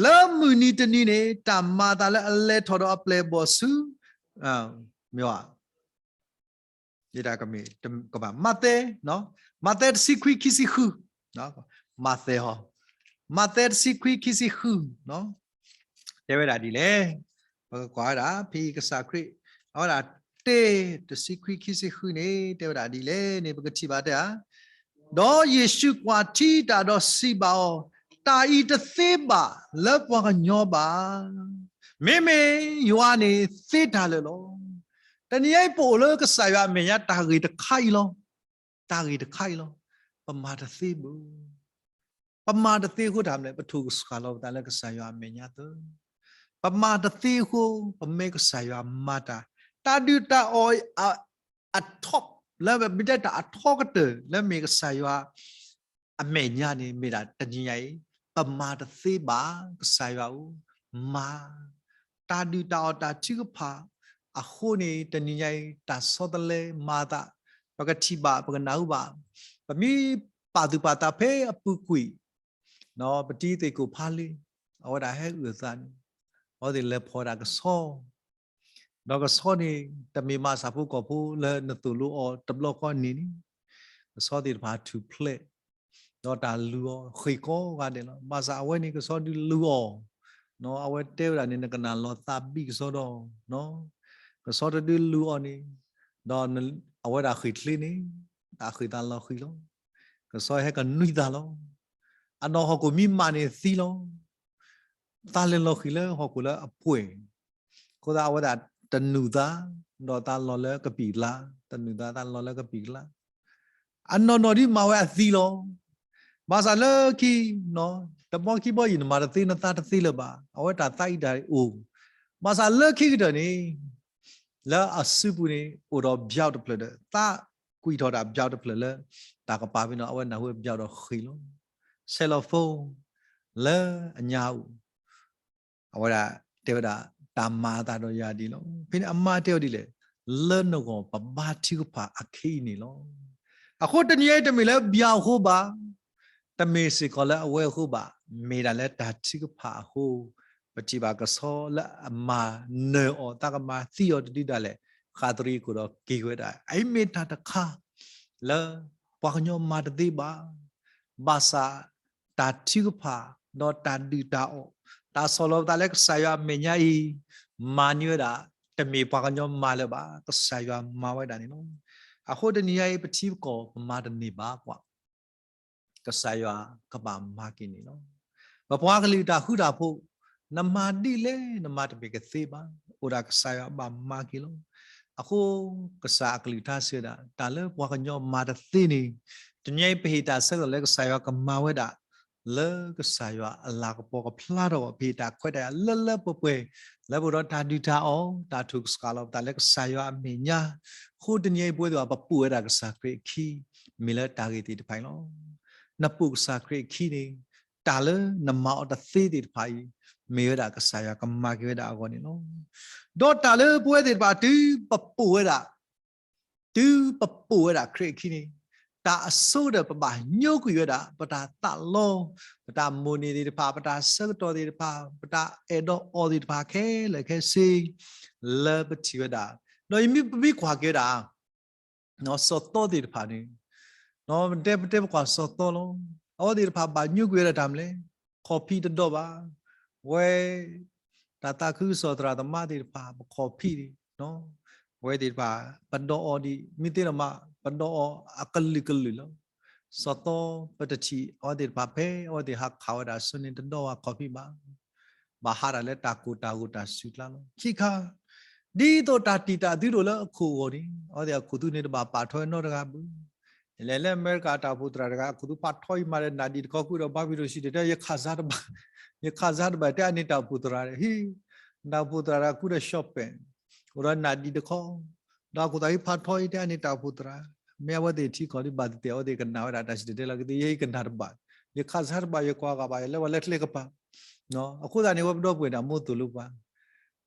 လၢမုၢ်နံၤတနံၤန့ၣ် တၢ်မၤအသးလၢအလဲၤထီၣ်ဒီးအပျဲၢ်အဘီၣ်ဆူ မ့ၢ်ဝဲ ယဒၣ်ကမ့ၢ် ကဘၣ် မးသဲ, မးသဲတဆံခွံခံဆံဃု, မးသဲဟီ, မးသဲတဆံခွံခံဆံဃု, တဲဝဲဒၣ်ဒ်လဲၣ်, ပကကွၢ်ဝဲဒၣ် ဖဲကစၢ်ခရံာ် အဝဲဒၣ်တဲ တဆံခွံခံဆံဃုန့ၣ် တဲဝဲဒၣ်ဒ်လဲၣ်န့ၣ် ပကထံၣ်ဘၣ်တဲဧါ. ဒီးယ့ၣ်ၡူးကွၢ်ထံတၢ်ဒီးစံးဘၣ်အီၤ, တၢ်အံၤတသ့ဘၣ်လၢပှၤကညီဘၣ်. မ့မ့ၢ်ယွၤန့ၣ်သ့တၢ်လၢာ်လီၤ. တနံၤအံၤပအိၣ်လၢကစၢ်ယွၤအမဲာ်ညါတၢ်ဂ့ၢ်တခါအံၤလီၤ. တၢ်ဂ့ၢ်တခါအံၤလီၤ. ပမၤတသ့ဘၣ်. ပမၤတသ့အဃိတၢ်မနုၤလဲၣ်, ပထိၣ်ကစှၤလီၤပသးလၢကစၢ်ယွၤအမဲာ်ညါသၢ. ပမၤတသ့အဃိ ပမ့ၢ်ကစၢ်ယွၤမၤတၢ်, တၢ်ဒုၣ်တၢ်အီၣ် အထီၣ် လၢမ့ၢ်တဲတၢ်အထီကတၢၢ် လၢမ့ၢ်ကစၢ်ယွၤအမဲာ်ညါန့ၣ် မ့ၢ်ဒၣ်တနံၤညါအံၤ ပမၤတသ့ဘၣ်, ကစၢ်ယွၤအိၣ်မၤ တၢ်ဒုၣ်တၢ်အီၣ်တၢ်ထုကဖၣ်အဃိန့ၣ် တနံၤညါအံၤ တၢ်ဆီတလဲမၤသး ပကထံၣ်ဘၣ် ပကနၢ်ဟူဘၣ်, ပမ့ၢ်ပာ်သူၣ်ပာ်သးဖဲအပူၤကွံာ် ပတံၤသ့ၣ်ကိးဖးလံ, အဝဲဒၣ်ဟဲအုၣ်အသးန့ၣ်, အဝဲသ့ၣ်လဲၤဖီၣ်ဒၣ်ကဆီ, ဒီးကဆီန့ၣ် တမ့ၢ်မၤစၢ်ဖိကီၢ်ဖိလၢနသိၣ်လိအီၤတဘျီဃီန့ၣ်န့ၣ်, ကဆီသ့ၣ်တဖၣ်ထူၣ်ဖျဲး, ဒီးတၢ်လုၢ်အီၤဃ့ၢ်ကိးဂၤဒဲးလီၤ. ဘၣ်ဆၣ်အဝဲန့ၣ် ကဆီဒုးလုၢ်အီၤ, အဝဲတဲဝဲဒၣ်န့ၣ် နကနၣ်လီၤသးဘံၣ်ကဆီဒီး, ကဆီတဒုးလုၢ်အီၤန့ၣ်, ဒီးအဝဲဒၣ်ဃ့ၢ်ချ့န့ၣ်, တၢ်ဃ့ၢ်သးလီၤဃံၤလီၤ. ကဆီဟဲကနွံသးလီၤ. အနီၢ်ဟီၣ်ခိၣ်မံမးန့ၣ်သံလီၤ. သးလဲၤလီၤဃံၤလၢဟီၣ်ခိၣ်လၢအပှဲၤ, အဃိသတးအဝဲဒၣ်တနုာ်သး, ဒီးသးလီၤလၢကပံာ်ကလါ, တနုာ်သးသးလီၤလၢကပံာ်ကလါ, အနီၢ်နီၢ်ဒ်မၤဝဲအသံလီၤ. ဘၣ်ဆၣ်လၢခံ, တဘီခံဘီယံာ်နမၤတသ့ နသးတသ့လၢၤဘၣ်, အဝဲတၢ်သးအံၤတၢ်အိၣ်, ဘၣ်ဆၣ်လၢခံကတၢၢ်န့ၣ် လၢအစုပူၤန့ၣ် အိၣ်ဒီးပၠီတဖျၢၣ်ဒီး သးကွံာ်ထီၣ်ဒၣ်ပၠီတဖျၢၣ်လၢ တၢ်ကပၤဖဲန့ၣ် အဝဲနၢ်ဟူပၠီဒီးဃ့ၢ်လီၤ. cell phone လၢအညါအိၣ်, အဝဲဒၣ်တဲဝဲဒၣ် တၢ်မၤအသးဒီးယၤဒ်လီၤ. ဖဲန့ၣ်အမါတဲဝဲဒ်လဲၣ်, လၢနဂီၢ်ပဘါထုကဖၣ်အခ့အံၤန့ၣ်လီၤ. အဃိတနံၤအံၤတမ့ၢ်လၢပၠီအဃိဘၣ်, တမ့ၢ်စ့ၢ်ကီးလၢအဝဲအဃိဘၣ်, မ့ၢ်ဒၣ်လၢတၢ်ထုကဖၣ်အဃိ, ပထံၣ်ဘၣ်ကဆီလၢအမၤနၢၤအီၤ သးကမၤသံအီၤတဒုဒၣ်လဲာ်, ဃးသရံးခိၣ်ဒီးက့ၤဝဲဒၣ်. အအံၤမ့ၢ်တၢ်တခါ လၢပှၤကညီမၤတသ့ဘၣ်, ဘၣ်ဆၣ်တၢ်ထုကဖၣ် ဒီးတၢ်ဒုၣ်တၢ်အီၣ်, တၢ်ဆီၣ်လီၤပသးလၢကစၢ်ယွၤအမဲာ်ညါအံၤ, မၤန့ၢ်ဝဲဒၣ်, တမ့ၢ်ပှၤကညီမၤလၢၤဘၣ်, ကစၢ်ယွၤမၤဝဲဒၣ်န့ၣ်လီၤ. အဃိတနံၤညါအံၤ ပထံပကီၢ်ပမၤတန့ၢ်ဘၣ်ကွၢ် ကစၢ်ယွၤကဘၣ်မၤက့ၤန့ၣ်လီၤ. ပပှၤကလုာ်တၢ်ဃူတၢ်ဖိး, နမၤဒ်လဲၣ် နမၤတမ့ၢ်ကသ့ဘၣ်, အိၣ်ဒၣ်ကစၢ်ယွၤဘၣ်မၤက့ၤလီၤ. အဃိကစၢ်အကလုၢ်ကထါစံးဝဲဒၣ် တၢ်လၢပှၤကညီမၤတသ့န့ၣ်, တနံၤအံၤပဟ့ၣ်တၢ်ဆၢကတီၢ်လၢကစၢ်ယွၤကမၤဝဲဒၣ်, လၢကစၢ်ယွၤအလၤကပီၤကဖျါထီၣ်အီၤ, ပဟ့ၣ်တၢ်ခွဲးတၢ်ယာ်လၢလၢပှဲၤပှဲၤ, လၢပအိၣ်ဒီးတၢ်ဒုၣ်တၢ်အီၣ်, တၢ်ထိၣ်ကစှၤလီၤပသးလၢကစၢ်ယွၤအမဲာ်ညါ, အဃိတနံၤအံၤပဝဲသ့ၣ်တဖၣ် ပပိာ်ဝဲဒၣ်ကစၢ်ခရံာ်အခံ, မ့ၢ်လၢတၢ်ဂ့ၢ်သ့ၣ်တဖၣ်အံၤလီၤ. နပိာ်ကစၢ်ခရံာ်အခံန့ၣ်, တၢ်လၢနမၤအီၤတသ့သ့ၣ်တဖၣ်အံၤ, မ့ၢ်ဝဲဒၣ်ကစၢ်ယွၤကမၤက့ၤဝဲဒၣ်အဂီၢ်န့ၣ်လီၤ. ဒီးတၢ်လၢပဝဲသ့ၣ်တဖၣ်တုၤပပိာ်ဝဲဒၣ်, တုၤပပိာ်ဝဲဒၣ်ခရံာ်အခံန့ၣ်, တၢ်အဆိကတၢၢ်ပဘၣ်ညိကွံာ်ဝဲဒၣ် ပတၢ်သးလီ, ပတၢ်မိၣ်န့ၢ်သ့ၣ်တဖၣ်, ပတၢ်ဆၢကတီၢ်သ့ၣ်တဖၣ်, ပတၢ်အဲၣ်ဒိးအီသ့ၣ်တဖၣ်ခဲလၢာ်ခဲဆ့ လၢပထံၣ်ဝဲဒၣ်, ဒီးယမ့ၢ်ပမ့ၢ်ကွၢ်က့ၤဝဲဒၣ် စီၤသီသ့ၣ်တဖၣ်န့ၣ်, ပတဲပတဲပကွၢ်စီၤသီလီၤ. အဝဲသ့ၣ်တဖၣ်ဘၣ်ညိကွံာ်ဝဲဒၣ်တၢ်မနုၤလဲၣ်, ခီၣ်ဖံးတဒီဘၣ်. ဝဲ, တၢ်သးခုကစီၣ်သရၣ်သမါသ့ၣ်တဖၣ် ပခီၣ်ဖံးဒံး, ဝဲသ့ၣ်တဖၣ် ပဒီအီဒံး, မ့ၢ်သ့ဒီးမး ပဒီအီအကလုာ်ကလုာ်လီၤ. စီၤသီပတထံၣ်အဝဲသ့ၣ်တဖၣ်ဖဲ အဝဲသ့ၣ်ဟးခးဝဲဒၣ်အဆၢန့ၣ် တဒီးဝဲခီၣ်ဖံးဘၣ်, ဘၣ်ဟးတၢ်လၢတၢ်ကိၢ်တၢ်ဂီၤတၢ်စုၣ်ကျါလီၤ. ခံခါ, ဒ်သိးတၢ်တံာ်တာ်သုဒိၣ်လၢအခိၣ်အဂီၢ်န့ၣ် အဝဲသ့ၣ်အခိၣ်သူန့ၣ်တဘၣ်ပာ်ထီၣ်နီတဂၤဘၣ်. ယလဲၤလၢအမဲရကၤတၢ်အိၣ်ဖှိၣ်သရၣ်တဂၤ အခိၣ်သူဖးထီအံၤမးဒီး နၢ်ဒံၣ်တခီကွံာ်ဒီး ဘါဘံၣ်ရိၣ်ဆံးတဲ ယခးစါတဘၣ်, ယခးစါတဘၣ် တဲအန့ၣ်တၢ်အိၣ်ဖှိၣ်သရၣ်ဒီး ဟံၣ်, တၢ်အိၣ်ဖှိၣ်သရၣ်ဒီးကူဒီး shopping အိၣ်ဒီးနၢ်ဒံၣ်တခီ, ဒီးအခိၣ်သးဟံၣ်ဖးထီအံၤ တဲအန့ၣ်တၢ်အိၣ်ဖှိၣ်သရၣ်, မ့ၢ်အဝဲသ့ၣ်ထံကီၢ်ဒ်ဘၣ်သ့ၣ်သ့ၣ် အဝဲသ့ၣ်ကနၣ်ဝဲဒၣ်တၢ်စံၣ်တဲၤတဲလီၤကသ့ ယဲယကနၣ်တဘၣ်, ယခးစါတဘၣ် ယကွၢ်ဂၤဘၣ် ယလဲၤဝဲလၢကျဲကပၤ. အဃိသတးန့ၣ် ဝဲပဒီပုၢ်ဝဲၢ်န့ၣ် အမိၢ်သိၣ်လိပှၤ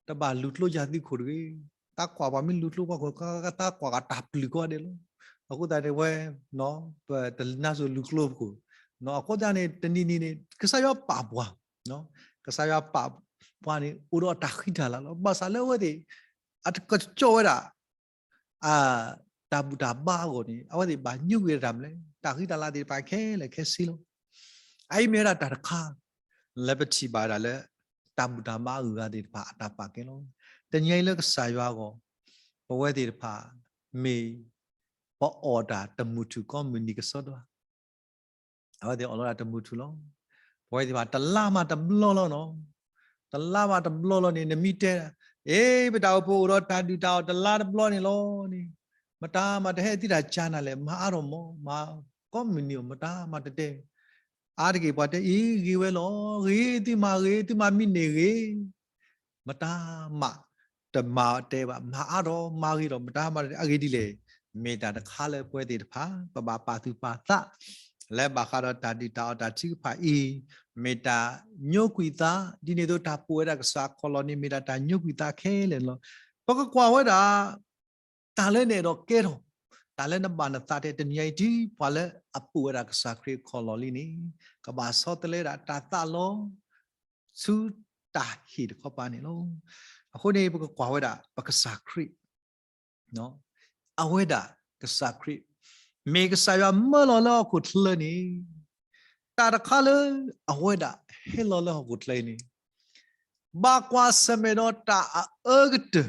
တဘၣ်လူၤကျိယၤသုခိၣ်တဂ့ၤ, တၢ်ကွၢ်ပှၤမ့ၢ်လူၤကျိပှၤခိၣ် တၢ်ကွၢ်ဂၤတၢ်ပျုၢ်ကိးဂၤဒဲးလီၤ. အဃိသတးန့ၣ်ဝဲ ပတနါစိၤလူၤကျိပခိၣ်, အဃိသတးန့ၣ် တနံၤနံၤန့ၣ် ကစၢ်ယွၤပာ်ပှၤ, ကစၢ်ယွၤပာ်ပှၤန့ၣ် အိၣ်ဒီးအတၢ်ဃံတၢ်လၤလီၤ. ဘၣ်ဆၣ်လၢအဝဲသ့ၣ် အတကစီၣ်ဝဲဒၣ် အတၢ်ဘူၣ်တၢ်ဘါအဂီၢ်န့ၣ် အဝဲသ့ၣ်ဘၣ်ညိကွံာ်တၢ်မနုၤလဲၣ်, တၢ်ဃံတၢ်လၤသ့ၣ်တဖၣ်ခဲလၢာ်ခဲဆ့လီၤ. အအံၤမ့ၢ်ဝဲဒၣ်တၢ်တခါ လၢပထံၣ်ဘၣ်ဝဲဒၣ်လၢ တၢ်ဘူၣ်တၢ်ဘါအဂုၤအဂၤသ့ၣ်တဖၣ်အတၢ်ပာ်ကဲလီၤ. တနံၤအံၤလၢကစၢ်ယွၤအဂီၢ် ပဝဲသ့ၣ်တဖၣ် မ့ၢ်ပအီၣ်တၢ်တမုာ်ထူၣ်ကိးမုၢ်နံၤကစီဒီဧါ. အဝဲသ့ၣ်အီၣ်လီၤတၢ်တမုာ်ထူၣ်လီၤ. ပဝဲသ့ၣ်တဖၣ်တလါမးတဘျီလီၤနီၤ, တလါမးတဘျီလီၤန့ၣ် နမ့ၢ်တဲ အ့ ပတၢ်အိၣ်ဖှိၣ်အိၣ်ဒီးတၢ်ဒုၣ်တၢ်အီၣ်တလါတဘျီန့ၣ်လီၤန့ၣ်, မတၤမၤတဟဲသံတၢ်ကၢနၤလဲၣ်, မၤအါထီၣ်မး, မၤကိးမုၢ်နံၤအီၤ မတၤမၤတတဲ, အါတက့ၢ်ပှၤတဲအံၤ ဂ့ၤဝဲလီၤ, ဂ့ၤ သုမၤဂ့ၤ သုမၤမံန့ၢ်ဂ့ၤ မတၤမးတမၤတဲဘၣ်, မၤအါထီၣ်မၤဂ့ၤဒီး မတၤမးတတဲအဂ့ၢ်ဒ်လဲၣ်. မ့ၢ်တၢ်တခါလၢပဝဲသ့ၣ်တဖၣ် ပဘၣ်ပာ်သူၣ်ပာ်သး လၢဘၣ်ဃးဒီးတၢ်ဒုၣ်တၢ်အီၣ်တၢ်ထုကဖၣ်အံၤ, မ့ၢ်တၢ်ညိကွံာ်သး, ဒ်န့ၣ်အသိးတၢ်ပိာ်ဝဲဒၣ်ကစၢ်ခီၣ်လီၢ်န့ၣ် မ့ၢ်ဒၣ်တၢ်ညိကွံာ်သးခဲလၢာ်န့ၣ်လီၤ. ပကကွၢ်ဝဲဒၣ် တၢ်လၢနအဲၣ်ဒိးကဲထီၣ်, တၢ်လၢနဘၣ်နသးတဲတနံၤအံၤ တုၤပှၤလၢအပိာ်ဝဲဒၣ်ကစၢ်ခရံာ်ခီၣ်လီၢ်လံန့ၣ် ကဘၣ်ဆီတလဲဒၣ်တၢ်သးလီ ဆူတၢ်ဟ့ၣ်တခီပၤန့ၣ်လီၤ. အဃိန့ၣ် ပကကွၢ်ဝဲဒၣ်ပကစၢ်ခရံာ် အဝဲဒၣ်ကစၢ်ခရံာ် မ့ၢ်ကစၢ်ယွၤမၢလီၤလၢဟီၣ်ခိၣ်ချၢန့ၣ်, တၢ်တခါလၢအဝဲဒၣ်ဟဲလီၤလၢဟီၣ်ခိၣ်ချၢအံၤန့ၣ် ဘၣ်ကွၢ်ဆၢၣ်မဲာ်ဒီးတၢ်အအၢကတၢၢ်,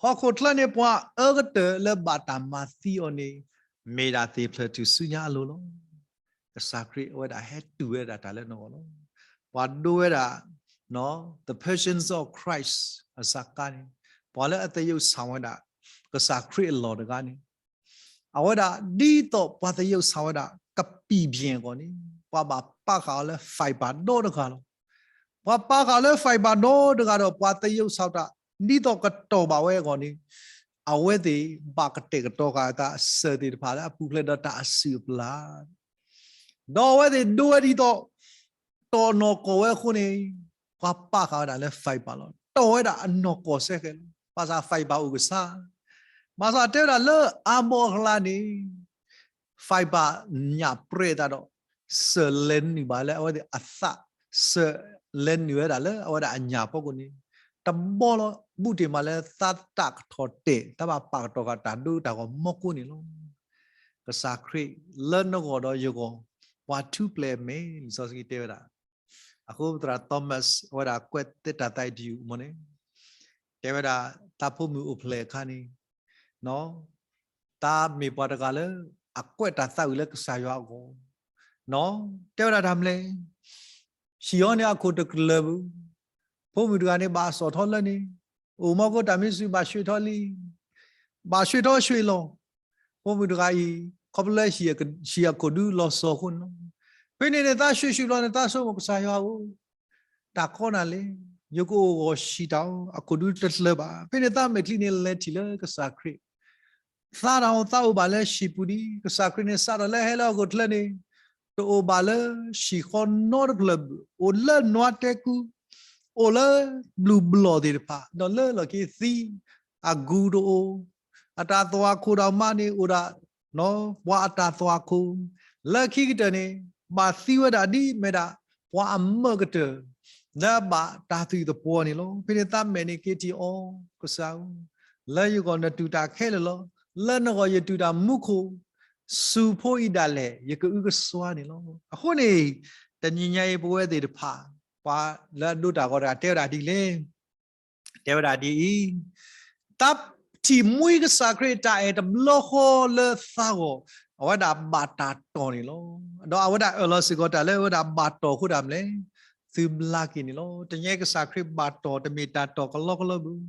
ဟီၣ်ခိၣ်ချၢန့ၣ် ပှၤအအၢကတၢၢ်လၢဘၣ်တၢ်မၤသံအီၤန့ၣ် မ့ၢ်ဒၣ်သ့ၣ်ဖျၢၣ်ထူၣ်စုညါအလိၤလီၤ. ကစၢ်ခရံာ်အဝဲဒၣ်ဟဲတူၢ်ဝဲဒၣ်တၢ်လၢနဂီၢ်လီၤ. ပှၤဒိဝဲဒၣ် The Passion of Christ အစးကါန့ၣ်, ပှၤလၢအသယုၢ်ဆၣ်ဝဲဒၣ် ကစၢ်ခရံာ်အလီၢ်တဂၤန့ၣ် အဝဲဒၣ်ဒ်သိးပှၤသယုၢ်ဆၣ်ဝဲဒၣ် ကပံၣ်ပၠ့ၣ်အဂီၢ်န့ၣ် ပှၤဘၣ်ပာ်ဃာ်အီၤလၢ fiber ဒီတဂၤလီၤ. ပှၤပာ်ဃာ်လၢ fiber ဒီတဂၤဒီး ပှၤသယုၢ်ဆၣ်တၢ် ဒ်သိးကတီၢ်ဘၣ်ဝဲအဂီၢ်န့ၣ် အဝဲသ့ၣ်ဘၣ်ကတဲာ်ကတီၤဃာ်အသးစၢၤသ့ၣ်တဖၣ်လၢ အပူၤဖျဲးဒီးတၢ်အစုၣ်အပျၢ် ဒီးအဝဲသ့ၣ်ဒိဝဲဒ်သိး တီၢ်နီၢ်ကီၢ်ဝဲအဃိန့ၣ် ပှၤပာ်ဃာ်ဝဲဒၣ်လၢ fiber လီၤ. တီၢ်ဝဲဒၣ်အနီၢ်ကီၢ်စဲဃဲးလီၤ. ဘၣ်ဆၣ် fiber အိၣ်ကစၢ်, ဘၣ်ဆၣ်တဲဝဲဒၣ်လၢအါဘီအကျါန့ၣ် fiber ညၣ်ပြဲးသးဒီး စၢၤလဲၤနုာ်ဘၣ်လၢအဝဲသ့ၣ်အသး, စၢၤလဲၤနုာ်ဝဲဒၣ်လၢအဝဲဒၣ်အညၣ်ဖီခိၣ်န့ၣ် တဘီလီၤ. ဘူးတ့ၢ်မးလၢသးတၢ်ကထီၣ်တဲာ် သးဘၣ်ပာ်ကတီၤဃာ်တၢ်ဒိတၢ်ဂီၤမီၢ်ကိးန့ၣ်လီၤ. ကစၢ်ခရံာ်လၢနဂီၢ်ဒီးယဂီၢ် ပှၤထူပျဲၢ်အမဲာ် လံာ်စီဆှံတဲဝဲဒၣ်. အဃိသရၣ် Thomas အဝဲဒၣ်ကွဲးသဲတၢ်သးအံၤတယုၢ်မ့ၢ်န့ၣ် တဲဝဲဒၣ် သးဖိမုၣ်အိၣ်ဖျဲၣ်အခါန့ၣ် သးမ့ၢ်ပှၤတဂၤလၢ အကွဲးတၢ်သးဝံၣ်လၢကစၢ်ယွၤအဂီၢ်, တဲဝဲဒၣ်တၢ်မနုၤလဲၣ်, ဟံၣ်အီၤန့ၣ်အခိၣ်တကလၢာ်ဘၣ်. ဖိမုၣ်တဂၤန့ၣ် ဘၣ်အစီၣ်ထီၣ်လၢန့ၣ်, အိၣ်မီၢ်ကိးတၢ်မ့ၢ်စံး ဘၣ်ဆှ့ထီၣ်လံ, ဘၣ်ဆှ့ထီၣ်ဆှ့လီၤ. ဖိမုၣ်တဂၤအံၤ ခီဖျိလၢဟံၣ်အခိၣ်ဒုးလီၤစီၤအဃိန့ၣ်လီၤ. ဖဲန့ၣ်န့ၣ် သးဆှ့ဆှ့လီၤန့ၣ် သးဆိကမိၣ်ကစၢ်ယွၤဧၢ တၢ်ကီနၤလဲၣ်, ယကအိၣ်ဂီၢ်ဆံးတၢ်အီၤ အခိၣ်ဒုးတကျၢၤဘၣ်. ဖဲန့ၣ်သးမဲာ်ချံန့ၣ် လဲၤထံၣ်လၢကစၢ်ခရံာ်, သးတၢ်အီၤ သးအိၣ်ဘၣ်လၢဟံၣ်ပူၤဒံး, ကစၢ်ခရံာ်န့ၣ် စးထီၣ်လၢဟဲလၢဟီၣ်ခိၣ်ချၢန့ၣ် တအိၣ်ဘၣ်လၢဟံၣ်ဃီနီတဖျၢၣ်ဘၣ်, အိၣ်လၢနွါတဲကူ, အိၣ်လၢဘျုးဘျီၣ်သ့ၣ်တဖၣ်, ဒီးလၢလီၢ်ခံသံ, အဂုၤတအိၣ်, အတၢ်သွၣ်ခိၣ်ဒီးမါန့ၣ်အိၣ်ဒၣ် ပှၤအတၢ်သွၣ်ခိၣ်, လၢခံကတၢၢ်န့ၣ် ဘၣ်သံဝဲဒၣ်ဒ်မ့ၢ်ဒၣ် ပှၤအမၢကတၢၢ် လၢအဘၣ်တၢ်သံၣ်သပှီၤန့ၣ်လီၤ. ဖဲန့ၣ်သးမဲာ်န့ၣ်က့ၤထံၣ်အီၤ, ကစၢ်ဧၢ, လၢယဂီၢ်နတူၢ်တၢ်ခဲလၢာ်လီၤ. လၢနဂီၢ်ယတူၢ်တၢ်မူခိၣ်, စူၤဖိအံၤဒၣ်လဲာ် ယကအုကစွါန့ၣ်လီၤ. အဃိန့ၣ် တနံၤညါအံၤပဝဲသ့ၣ်တဖၣ် ပှၤလၢအဒိတၢ်ဂီၤတဂၤတဲဝဲဒၣ်ဒ်လဲၣ် တဲဝဲဒၣ်ဒ်အံၤ, သးထံၣ်မှံကစၢ်ခရံာ်တၢ်အဲၣ်တဘျီဃီလၢသးဂီၢ်, အဝဲဒၣ်ဘၣ်တၢ်တီၢ်န့ၣ်လီၤ. ဒီးအဝဲဒၣ်အၢၣ်လီၤစ့ၢ်ကီးတၢ်လၢအဝဲဒၣ်ဘၣ်တီၢ်အဃိတၢ်မနုၤလဲၣ်, သုဘျါက့ၤန့ၣ်လီၤ. တနံၤအံၤကစၢ်ခရံာ်ဘၣ်တီၢ်တမ့ၢ်တၢ်တီၢ်ကလီကလီဘၣ်.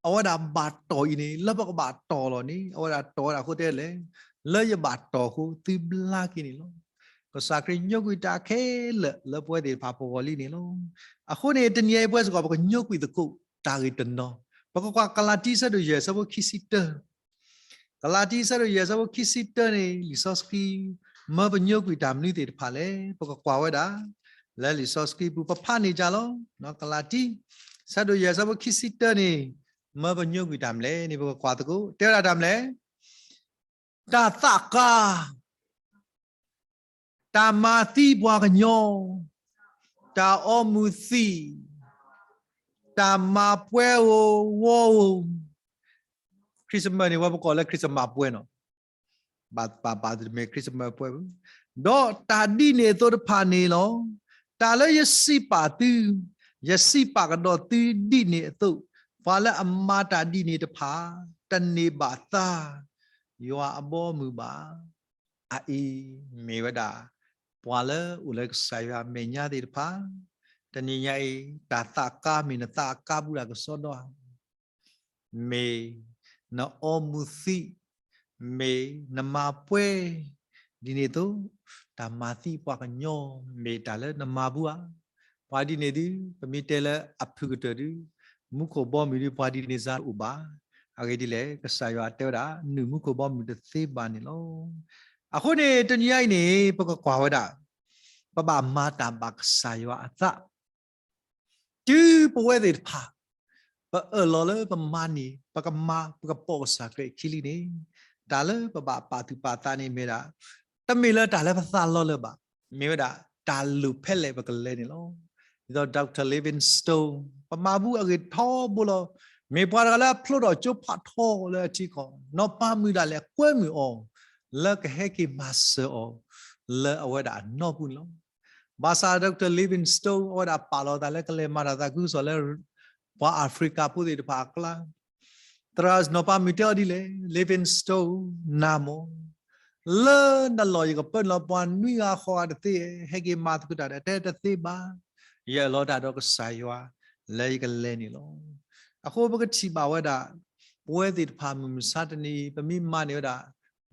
အဝဲဒၣ်ဘၣ်တီၢ်အံၤန့ၣ် လၢပကဘၣ်တီၢ်လီၤန့ၣ် အဝဲဒၣ်တီၢ်ဝဲဒၣ်အဃိတဲလဲၣ်, လၢယဘၣ်တီၢ်အဃိသုဘျါက့ၤန့ၣ်လီၤ. ကစၢ်ခရံာ်ညိကွံာ်တၢ်ခဲလၢာ်လၢပဝဲသ့ၣ်တဖၣ်ပဂီၢ်လံန့ၣ်လီၤ. အဃိန့ၣ် တနံၤအံၤပဝဲစ့ၢ်ကီး ပကညိကွံာ်သကိးတၢ်ဂ့ၢ်တနီၤ, ပကကွၢ်ကလၤတံ ဆၢဒိၣ်ယဲၢ် ဆၢဖိခံဆံတၢ ကလၤတံ ဆၢဒိၣ်ယဲၢ် ဆၢဖိခံဆံတၢန့ၣ် လံာ်စီဆှံ မၢပညိကွံာ်တၢ်မနုၤသ့ၣ်တဖၣ်လဲၣ်, ပကကွၢ်ဝဲဒၣ် လၢလံာ်စီဆှံပူၤ ပဖးန့ၢ်ကလီၤ. ကလၤတံ ဆၢဒိၣ်ယဲၢ် ဆၢဖိခံဆံတၢန့ၣ် မၢပညိကွံာ်တၢ်မနုၤလဲၣ်န့ၣ် ပကကွၢ်သကိး တဲဝဲဒၣ်တၢ်မနုၤလဲၣ်, တၢ်သးကါ တၢ်မၤသံပှၤကညီ, တၢ်အီမူၤသံး, တၢ်မၤပှဲၤဧိၤဝီဧိၤ, Christmas န့ၣ် ဝဲပကိးလၢ Christmas ပှဲၤနီၤ, ဘၣ်ပာ်ပာ်သုတမ့ၢ် Christmas ပှဲၤဘၣ်, ဒီးတၢ်ဒ်န့ၣ်အသိးတဖၣ်န့ၣ်လီၤ. တၢ်လၢယစံးပာ်သု, ယစံးပာ်ကဒီးသုဒ်န့ၣ်အသိး, ပှၤလၢအမၤတၢ်ဒ်န့ၣ်တဖၣ် တန့ၢ်ဘၣ်သါ ယွၤအဘီအမုၢ်ဘၣ်. အအံၤမ့ၢ်ဝဲဒၣ် ပှၤလၢအိၣ်လၢကစၢ်ယွၤအမဲာ်ညါသ့ၣ်တဖၣ်, တနံၤညါအံၤ တၢ်သးကါမ့ၢ်နသးကါဘူးဒၣ်ကစီဒီဧါ, မ့ၢ်နအီမူၤသံး, မ့ၢ်နမၤပှဲၤ, ဒ်န့ၣ်အသိး တၢ်မၤသံပှၤကညီ မ့ၢ်တၢ်လၢနမၤဘူးဧါ. ပှၤဒ်န့ၣ်ဒုး ပမ့ၢ်တဲလၢအဖုၣ်ကတၢၢ်ဒုး မူခိၣ်ဘီမုၢ်ဒုး ပှၤဒ်န့ၣ်စ့ၢ်တအိၣ်ဘၣ်. အဂ့ၢ်ဒ်လဲၣ်, ကစၢ်ယွၤတဲဝဲဒၣ် နုာ်မူခိၣ်ဘီမုၢ်တသ့ဘၣ်န့ၣ်လီၤ. အဃိန့ၣ် တနံၤညါအံၤန့ၣ် ပကကွၢ်ဝဲဒၣ် ပဘၣ်မၤတၢ်ဘၣ်ကစၢ်ယွၤအသး တုၤပဝဲသ့ၣ်တဖၣ် ပအၢၣ်လီၤလၢပမၤန့ၢ် ပကမၤ ပကပိာ်ကစၢ်ခရံာ်အခံလံန့ၣ်, တၢ်လၢပဘၣ်ပာ်သူၣ်ပာ်သးန့ၣ်မ့ၢ်ဒၣ် တမ့ၢ်လၢတၢ်လၢပသးလီလၢၤဘၣ်, မ့ၢ်ဝဲဒၣ် တၢ်လိၣ်ဖဲလဲၣ်ပကလဲၤန့ၣ်လီၤ. ဒ်သိး Doctor Livingstone ပမၤဘူးအဂ့ၢ်ထီဘိလီၤ. မ့ၢ်ပှၤတဂၤလၢအဖျိထီၣ်ကၠိဖးထီလၢအထံကီၢ်, နီၢ်ပၤမုၣ်ဒၣ်လဲာ်ကွဲမုာ်အီၤ လၢကဟဲက့ၤမၤစၢၤအီၤ လၢအဝဲဒၣ်အနီၢ်ပူၤန့ၣ်လီၤ. ဘၣ်ဆၣ် Doctor Livingstone အဝဲဒၣ်ပာ်လီၤသးလၢကလဲၤမၤတၢ်သးခုကစီၣ်လၢ ပှၤအၤဖရံကၤဖိသ့ၣ်တဖၣ်အကျါ, သရၣ်နီၢ်ပၤမုၣ်တဲအီၤဒ်လဲၣ်, Livingstone နၤမၢ်, လၢနလီၢ်ယကပၢနုာ်လီၤပှၤနွံဂၤဃိးဂၤတသ့, ဟဲက့ၤမၤသကိးတၢ်ဒီး တဲတသ့ဘၣ်, ယအၢၣ်လီၤတၢ်ဒီးကစၢ်ယွၤ လၢယကလဲၤန့ၣ်လီၤ. အဃိပကထံၣ်ဘၣ်ဝဲဒၣ် ပဝဲသ့ၣ်တဖၣ်မုၢ်မဆါတနံၤအံၤ ပမ့ၢ်မၤန့ၢ်ဝဲဒၣ်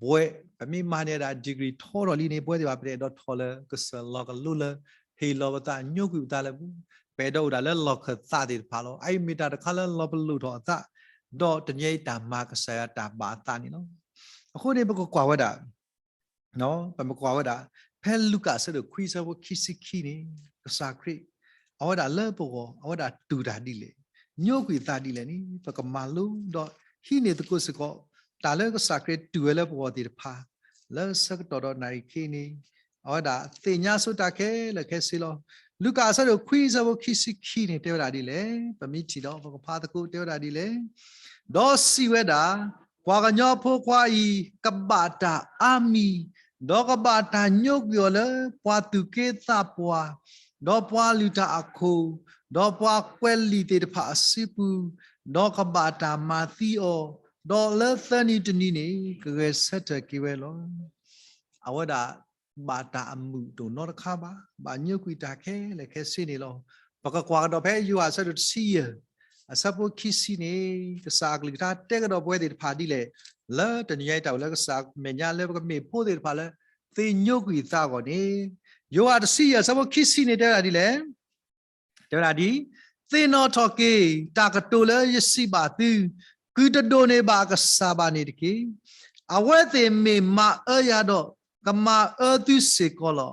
ဘွဲ့, ပမ့ၢ်မၤန့ၢ်ဝဲဒၣ် degree ထီထီၣ်လံန့ၣ် ပဝဲသ့ၣ်တဖၣ်ပတအဲၣ်ဒိးထီၣ်လၢကစၢၢ်လီၤကလိလၢ ဟ့ၣ်လီၤပသးညိကွံာ်ပသးလၢပူၤ, ပအဲၣ်ဒိးအိၣ်ဒၣ်လၢလီၢ်ခၢၣ်သးသ့ၣ်တဖၣ်လီၤ. အအံၤမ့ၢ်တၢ်တခါလၢလီၤပလိာ်ထီၣ်အသး, ဒီးတနံၤအံၤတၢ်မၤကစၢ်ယွၤတၢ်ဘၣ်အသးန့ၣ်လီၤ. အဃိန့ၣ် ပကကွၢ်ဝဲဒၣ် ပမ့ၢ်ကွၢ်ဝဲဒၣ် ဖဲလူၤကၣ်အဆၢဒိၣ်ခွံဆၢဖိခံဆံခံန့ၣ် ကစၢ်ခရံာ် အဝဲဒၣ်လၢပဂီၢ် အဝဲဒၣ်တူၢ်တၢ်ဒ်လဲၣ်, ညိကွံာ်သးဒ်လဲၣ်န့ၣ် ပကမၤလိဒီးဟံးန့ၢ်သကိးစ့ၢ်ကီး တၢ်လၢကစၢ်ခရံာ်တူၢ်ဝဲလၢပဂီၢ်သ့ၣ်တဖၣ် လၢဆၢကတီၢ်ဒီးနၣ်ရံၣ်ခဲအံၤန့ၣ် အဝဲဒၣ်သ့ၣ်ညါဆိတၢ်ခဲလၢာ်ခဲဆ့လီၤ. လူၤကၣ်အဆၢဒိၣ်ခွံဆၢဖိခံဆံခံန့ၣ် တဲဝဲဒၣ်ဒ်လဲၣ်, ပမ့ၢ်ထံၣ်ဒီးပကဖးသကိး တဲဝဲဒၣ်ဒ်လဲၣ်, ဒီးစံးဝဲဒၣ်, ပှၤကညီဖိခွါအံၤကဘၣ်တၢ်အါမံၤ, ဒီးကဘၣ်တၢ်ညိကွံာ်အီၤလၢပှၤသူၣ်က့သးပှၢ်, ဒီးပှၤလုၢ်တၢ်အခိၣ်, ဒီးပှၤကွဲးလံာ်သ့ၣ်တဖၣ်အစုပူၤ, ဒီးကဘၣ်တၢ်မၤသံအီၤ, ဒီးလၢသၢနံၤတနံၤန့ၣ် ကဂဲၤဆၢထၢၣ်က့ၤဝဲလီၤ. အဝဲဒၣ် ဘၣ်တၢ်အမုာ်တအိၣ်နီတခါဘၣ်, ဘၣ်ညိကွံာ်တၢ်ခဲလၢာ်ခဲဆ့န့ၣ်လီၤ. ပကကွၢ်ကဒီးဖဲယိၤဟၣ်အဆၢဒိၣ်တဆံယဲၢ် အဆၢဖိခံဆံန့ၣ် ကစၢ်အကလုၢ်ကထါတဲကဒီးပဝဲသ့ၣ်တဖၣ်ဒ်လဲၣ်, လၢတနံၤညါအံၤတၢ်အိၣ်လၢကစၢ်အမဲာ်ညါလၢပကမ့ၢ်ဖိသ့ၣ်တဖၣ်လၢ သ့ညိကွံာ်သးအဂီၢ်န့ၣ်, ယိၤဟၣ်တဆံယဲၢ်အဆၢဖိခံဆံန့ၣ် တဲဝဲဒၣ်ဒ်လဲၣ် တဲဝဲဒၣ်ဒ်, သ့ၣ်နီၣ်ထီၣ်က့ၤ တၢ်ကတိၤလၢယစံးဘၣ်သု, ကုၢ်တဒိၣ်န့ၢ်ဘၣ်အကစၢ်ဘၣ်န့ၣ်တက့ၢ်. အဝဲသ့ၣ်မ့ၢ်မၤအၢယၤဒီး ကမၤအၢသုစ့ၢ်ကီးလီၤ.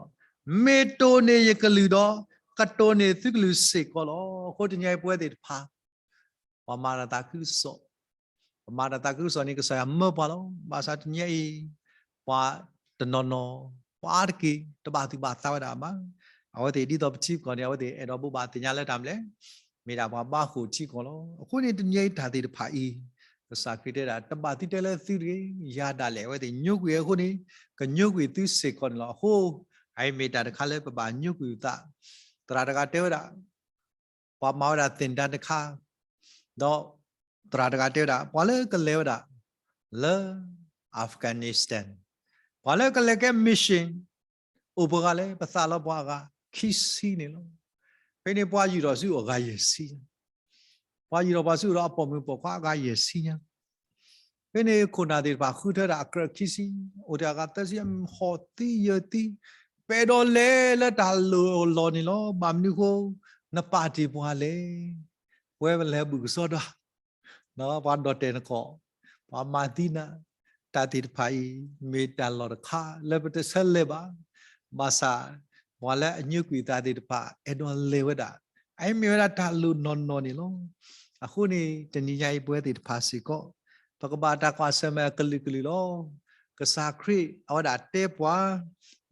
မ့ၢ်တိၢ်န့ၢ်ယကလုၢ်ဒီး ကတိၢ်န့ၢ်သုကလုၢ်စ့ၢ်ကီးလီၤ. အဃိတနံၤအံၤပဝဲသ့ၣ်တဖၣ် ပှၤမၤတၢ်သးခုကစီၣ်, ပမၤတၢ်သးခုကစီၣ်န့ၣ် ကစၢ်ယွၤမၢပှၤလီၤ. ဘၣ်ဆၣ်တနံၤအံၤ ပှၤတနီၤနီၤ ပှၤအါတက့ၢ် တဘၣ်သူၣ်ဘၣ်သးဝဲဒၣ်ဘၣ်. အဝဲသ့ၣ်ဒ်သိးပထံပကီၢ်န့ၣ် အဝဲသ့ၣ်အဲၣ်ဒိးဘိးဘၣ်သ့ၣ်ညါလၢတၢ်မနုၤလဲၣ်, မ့ၢ်ဒၣ်ပှၤဘါဃိၣ်ထံကီၢ်လီၤ. အဃိန့ၣ် တနံၤအံၤတၢ်သ့ၣ်တဖၣ်အံၤ ကစၢ်ခရံာ်တဲဒၣ် တဘၣ်သုတဲလၢသုတဂ့ၤ, ယၤဒၣ်လဲာ်အဝဲသ့ၣ်ညိကွံာ်အဃိန့ၣ် ကညိကွံာ်သုစ့ၢ်ကီးန့ၣ်လီၤ. အဃိ အအံၤမ့ၢ်တၢ်တခါလၢပဘၣ်ညိကွံာ်ပသး. သရၣ်တဂၤတဲဝဲဒၣ် ပှၤမၤဝဲဒၣ်သ့ၣ်တၢ်တခါ, ဒီးသရၣ်တဂၤတဲဝဲဒၣ် ပှၤလၢကလဲၤဝဲဒၣ် လၢ Afghanistan, ပှၤလၢကလဲၤကဲ mission အိၣ်ပှဲၤဂၤလဲၣ်, ပသးလီပှၤအဂၤခံဆံန့ၣ်လီၤ. ဖဲန့ၣ်ပှၤယူၢ်ထီၣ်ဆူအဂၤယဲၢ်ဆံညါ, ပှၤယူၢ်ထီၣ်ပှၤဆူအပီၣ်မုၢ်ပီၣ်ခွါအဂၤယဲၢ်ဆံညါ. ဖဲန့ၣ်ခိၣ်နၢ်သ့ၣ်တဖၣ်ဃုထၢဒၣ်အကြၢးခံဆံ, အိၣ်ထဲအဂၤသၢဆံ, ဟီၣ်သံယၢၤသံ, ပအဲၣ်ဒိးလဲၤလၢတၢ်လိၣ်အလီၢ်န့ၣ်လီၤ. ဘၣ်မနုၤအဃိ, နပာ်တ့ၢ်ပှၤလဲၣ်, ပဝဲပလဲၤဘူၣ်ကစီဒီ ပှၤမၤသံနၤ, တၢ်သ့ၣ်တဖၣ်အံၤ မ့ၢ်တၢ်လီၢ်တခါ, မ့ၢ်တၢ်လီၢ်တခါလၢပတဆၢလဲၤဘၣ်. ဘၣ်ဆၣ်, ပှၤလၢအညိကွံာ်သးသ့ၣ်တဖၣ် အဲၣ်ဒိးလဲၤဝဲဒၣ်, အအံၤမ့ၢ်ဝဲဒၣ်တၢ်လိၣ်နီၢ်နီၢ်န့ၣ်လီၤ. အဃိန့ၣ် တနံၤညါအံၤပဝဲသ့ၣ်တဖၣ်စ့ၢ်ကီး, ပကဘၣ်တၢ်ကွၢ်ဆၢၣ်မဲာ်အကလုာ်ကလုာ်လီၤ. ကစၢ်ခရံာ်အဝဲဒၣ်တဲပှၤ,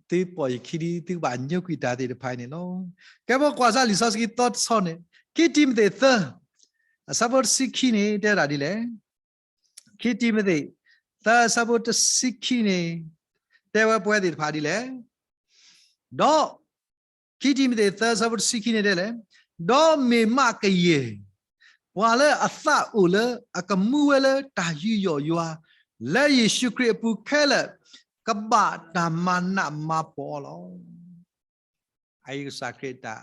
သုပိာ်ယခံဒ်သုကဘၣ်ညိကွံာ်တၢ်သ့ၣ်တဖၣ်အံၤန့ၣ်လီၤ. ကဲပကွၢ်စၢ်လံာ်စီဆှံသီတဆီန့ၣ်, ခံတံၤမသ့းသၢ, အဆၢဖိတဆံခံန့ၣ် တဲဝဲဒၣ်ဒ်လဲၣ်. ခံတံၤမသ့းသၢ အဆၢဖိတဆံခံန့ၣ် တဲဝဲပဝဲသ့ၣ်တဖၣ်ဒ်လဲၣ်. ဒီး ခံတံၤမသ့းသၢ အဆၢဖိတဆံခံန့ၣ်တဲလဲၣ်, ဒီးမ့ၢ်မးကယဲၢ် ပှၤလၢအသးအိၣ်လၢအကမူဝဲလၢတၢ်ယူးယီၣ်ယွၤ လၢယ့ၣ်ၡူးခရံာ်အပူၤခဲလၢာ် ကဘၣ်တၢ်မၤနးမၤဖှီၣ်အီၤလီၤ. အအံၤကစၢ်ခရံာ်တၢ်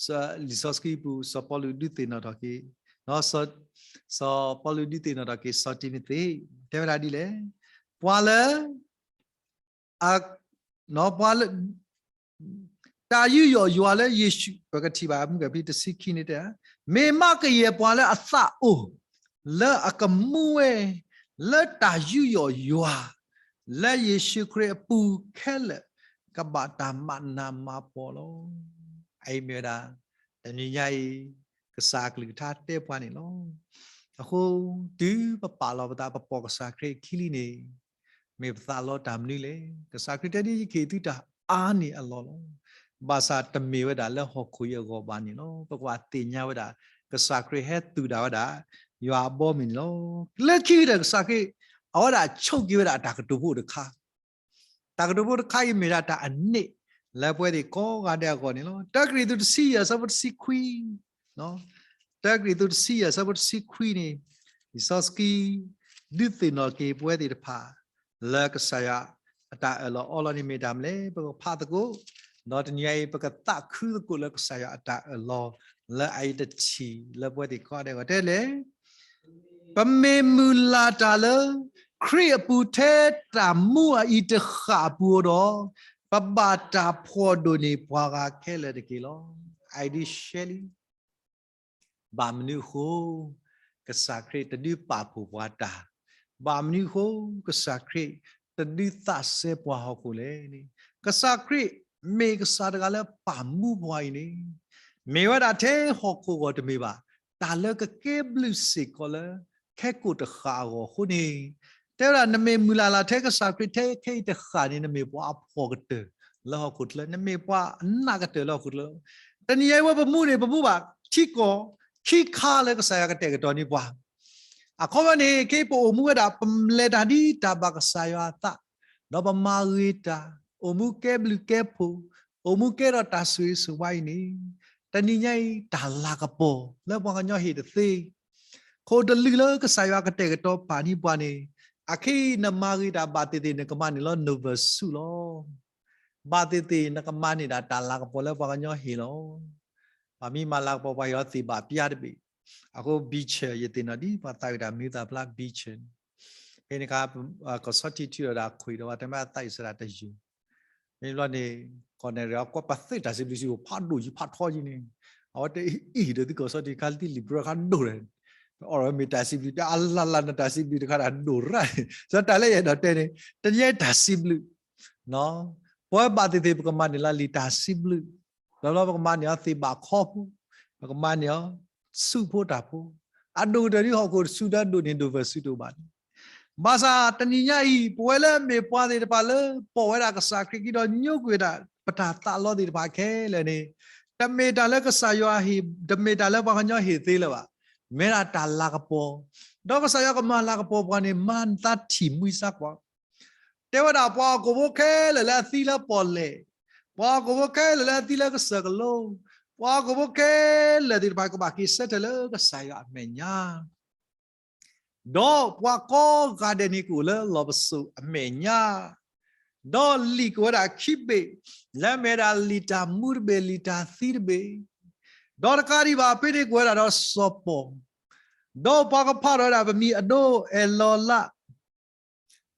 လံာ်စီဆှံပူၤ စီၤပီလူးဒုးသ့ၣ်နီၣ်ထီၣ်က့ၤ, စီၤပီလူးဒုးသ့ၣ်နီၣ်ထီၣ်က့ၤ စီၤတံၤမသ့း, တဲဝဲဒၣ်ဒ်လဲၣ်, ပှၤလၢ အ, ပှၤလၢ တၢ်ယူးယီၣ်ယွၤလၢယ့ၣ်ၡူး, ပကထံၣ်ဘၣ်မုၢ်ကဖံတဆံခံန့ၣ်တဲ, မ့ၢ်မးကယဲၢ်ပှၤလၢအသးအိၣ် လၢအကမူဝဲ လၢတၢ်ယူးယီၣ်ယွၤ လၢယ့ၣ်ၡူးခရံာ်အပူၤခဲလၢာ် ကဘၣ်တၢ်မၤနးမၤဖှီၣ်လီၤ. အအံၤမ့ၢ်ဝဲဒၣ် တနံၤညါအံၤ ကစၢ်အကလုၢ်ကထါတဲပှၤန့ၣ်လီၤ. အဃိ တုၤပပာ်လီၤပသး ပပိာ်ကစၢ်ခရံာ်ခံလံန့ၣ် မ့ၢ်ပသးလီတၢ်မနုၤလဲၣ်. ကစၢ်ခရံာ်တဲဒ်ယကဟ့ၣ်သုတၢ်အါန့ၢ်အလီၢ်လီၤ. ဘၣ်ဆၣ်တမ့ၢ်ဝဲဒၣ်လၢဟီၣ်ခိၣ်အံၤအဂီၢ်ဘၣ်န့ၣ်လီၤ. ပကဘၣ်သ့ၣ်ညါဝဲဒၣ် ကစၢ်ခရံာ်ဟဲသူၣ်ဒၣ်ဝဲဒၣ် ယွၤအဘီအမုၢ်န့ၣ်လီၤ. လၢခံကတၢၢ်ကစၢ်ခရံာ် အဝဲဒၣ်ဆိးက့ၤဝဲဒၣ်အတၢ်ကတိၤဖိတခါ တၢ်ကတိၤဖိတခါအံၤမ့ၢ်ဒၣ်တၢ်အနံၣ် လၢပဝဲသ့ၣ်ကိးဂၤဒဲးအဂီၢ်န့ၣ်လီၤ. တၢကရံၣ်သူးတဆံယဲၢ် အဆၢဖိတဆံခွံ, တၢကရံၣ်သူးတဆံယဲၢ် အဆၢဖိတဆံခွံန့ၣ် လံာ်စီဆှံ ဒုးသ့ၣ်နီၣ်က့ၤပဝဲသ့ၣ်တဖၣ် လၢကစၢ်ယွၤအတၢ်အၢၣ်လီၤအီလီၤန့ၣ်မ့ၢ်တၢ်မနုၤလဲၣ်. ပကဖးသကိး, ဒီးတနံၤအံၤ ပကသးခုသကိးလၢကစၢ်ယွၤအတၢ်အၢၣ်လီၤ လၢအအံၤတထံၣ်လၢပဝဲသ့ၣ်ကိးဂၤဒဲးအဂီၢ် တဲလဲၣ် ပမ့ၢ်မုၢ်လၢ်တၢ်လၢ ခရံာ်အပူၤထဲတၢ်မူအအံၤတဃၣ်အပူၤဒီး, ပဘၣ်တၢ်ဖှီၣ်ဒိၣ်န့ၢ်ပှၤဂၤခဲလၢာ်တက့ၢ်လီၤ. အအံၤဒ်ရှဲလံ ဘၣ်မနုၤအဃိ ကစၢ်ခရံာ်တဒုးပာ်ဖှိၣ်ပှၤတၢ်, ဘၣ်မနုၤအဃိ ကစၢ်ခရံာ်တဒုးသးစဲပှၤဟီၣ်ခိၣ်လဲၣ်န့ၣ်, ကစၢ်ခရံာ်မ့ၢ်ကစၢ်တဂၤလၢပာ်မူပှၤအံၤန့ၣ်, မ့ၢ်ဝဲဒၣ်ထဲဟီၣ်ခိၣ်အဂီၢ်တမ့ၢ်ဘၣ်, တၢ်လၢကကဲဘျုးစ့ၢ်ကီးလၢ ခဲကိာ်တဃၣ်အဂီၢ်အဃိန့ၣ်, တဲဝဲဒၣ်နမ့ၢ်မုၢ်လၢ်လၢ်ထဲကစၢ်ခရံာ်ထဲခဲအံၤတဃၣ်န့ၣ် နမ့ၢ်ပှၤအဖှီၣ်ကတၢၢ်လၢဟီၣ်ခိၣ်ချၢ, နမ့ၢ်ပှၤအနးကတၢၢ်လၢဟီၣ်ခိၣ်ချၢ တနံၤအံၤဝဲပမူန့ၣ် ပမူဘၣ်ထံကီၢ်ခံခါလၢကစၢ်ယွၤကတဲာ်ကတီၤန့ၢ်ပှၤ, အခီပညီန့ၣ် ခဲအံၤပအိၣ်မူဝဲဒၣ် ပလဲၤတၢ်ဒ်တၢ်ဘၣ်ကစၢ်ယွၤအသး, ဒီးပမၤဂ့ၤတၢ်, အိၣ်မူကဲဘျုးကဲဖှိၣ်, အိၣ်မူကဲထီၣ်တၢ်ဆိၣ်ဂ့ၤဆိၣ်ဝါအံၤန့ၣ်, တနံၤညါအံၤ တၢ်လၤကပီၤလၢပှၤကညီဟ့ၣ်တသ့, ခိၣ်တလုၢ်လၢကစၢ်ယွၤကတဲာ်ကတီၤပာ်န့ၢ်ပှၤန့ၣ်, အခဲအံၤနမၤဂ့ၤတၢ်ဘၣ်သ့ၣ်သ့ၣ် နကမၤန့ၢ်လီၤ Nova Suit လီၤ. ဘၣ်သ့ၣ်သ့ၣ်နကမၤန့ၢ်ဒၣ်တၢ်လၤကပီၤလၢပှၤကညီဟ့ၣ်လီၤ. ပှၤမ့ၢ်မၤလၤကပီၤပှၤဟ့ၣ်လီၤသ့ၣ်ဘၣ်ပျၢ်တဘ့ၣ်, အဃိ Beecher ယသ့ၣ်နီၣ်ဒ်ပှၤသးဝံၣ်တၢ်မနုၤသးဖျါ Beecher ဖဲန့ၣ်အခါ ကီၢ်ဆီထံးထုးထီၣ်ဒီးအခွံၣ်ဒီး ပှၤတဲမ့ၢ်အသးအံၣ်စရ့လးတယုၢ်, မ့ၢ်ဘျီန့ၣ် ကီၢ်နဲၣ်ရံၣ်အကွၢ်ပှၤသုးတၢ်စံးဘျုးစံးဖှိၣ်ဖးဒိၣ်ယံၤဖးထီယံၤန့ၣ်, အဝဲတဲအံၤဒီးသုကီၢ်ဆီထံးခါလၢသံလံာ်ပရၢခါဒိၣ်လဲၣ်, အီၣ်ဒီးမ့ၢ်တၢ်စံးဘျုးတၢ်အလၢ်လၢ်န့ၣ် တၢ်စံးဘျုးတခါဒၣ်ဒိၣ်ရၣ်, စီၤတၢ်လၢယအဲၣ်ဒိးတဲန့ၣ် တနံၤညါအံၤတၢ်စံးဘျုး ပဝဲဘၣ်သ့ၣ်သ့ၣ် ပကမၤန့ၢ်လၢလံာ်တၢ်စံးဘျုး, ဒီးဘျီပကမၤန့ၢ်အီၤသ့ၣ်ဘၣ်ခီဖိ, ပကမၤန့ၢ်အီၤဆူၣ်ဖိတၢ်ဖိ, အဒိၣ်ကတၢၢ်ဒ်ဟီၣ်ခိၣ်တဆူၣ်ဒီးဒိၣ်န့ၢ်ဒိၣ်ဝဲဆူၣ်တအိၣ်ဘၣ်န့ၣ်, ဘၣ်ဆၣ်တနံၤညါအံၤ ပဝဲလၢအမ့ၢ်ပှၤသ့ၣ်တဖၣ်လၢ ပိာ်ဝဲဒၣ်ကစၢ်ခရံာ်ခံဒီးညိကွံာ်ဝဲဒၣ် ပတၢ်သးလီသ့ၣ်တဖၣ်ခဲလၢာ်န့ၣ်, တမ့ၢ်တၢ်လၢကစၢ်ယွၤဟ့ၣ်, တမ့ၢ်တၢ်လၢပှၤကညီဟ့ၣ်သ့လၢၤဘၣ်, မ့ၢ်ဒၣ်တၢ်လၤကပီၤ, ဒီးကစၢ်ယွၤကမၤလၤကပီၤပှၤန့ၣ် မၤနသးထံၣ်မှံစၢ်ကွၢ် တဲဝဲဒၣ် ပှၤဟီၣ်ခိၣ်ဖိခဲလၢာ်လၢအသံလၢပီၣ်လဲၣ်, ပှၤဟီၣ်ခိၣ်ဖိခဲလၢာ်လၢအသံလၢကစၢၢ်ကလိ, ပှၤဟီၣ်ခိၣ်ဖိခဲလၢာ်သ့ၣ်တဖၣ်ကဘၣ်က့ၤဆၢထၢၣ်လၢကစၢ်ယွၤအမဲာ်ညါ, ဒီးပှၤကိးဂၤဒဲးန့ၣ်ကအိၣ်လၢလီၢ်ပစိာ်အမဲာ်ညါ, ဒီးလံာ်ကဝဲဒၣ်ခံဘ့ၣ်, လၢမ့ၢ်ဝဲဒၣ်လံာ်တၢ်မူတဘ့ၣ် လံာ်တၢ်သံတဘ့ၣ်, ဒီးတကးဒံးဘၣ် ဖဲန့ၣ်ကဝဲဒၣ်ဒီးစီၤပီၣ်, ဒီးပှၤကဖးထီၣ်ဝဲဒၣ်ပမံၤအဒိ အဲၣ်လီၤလး,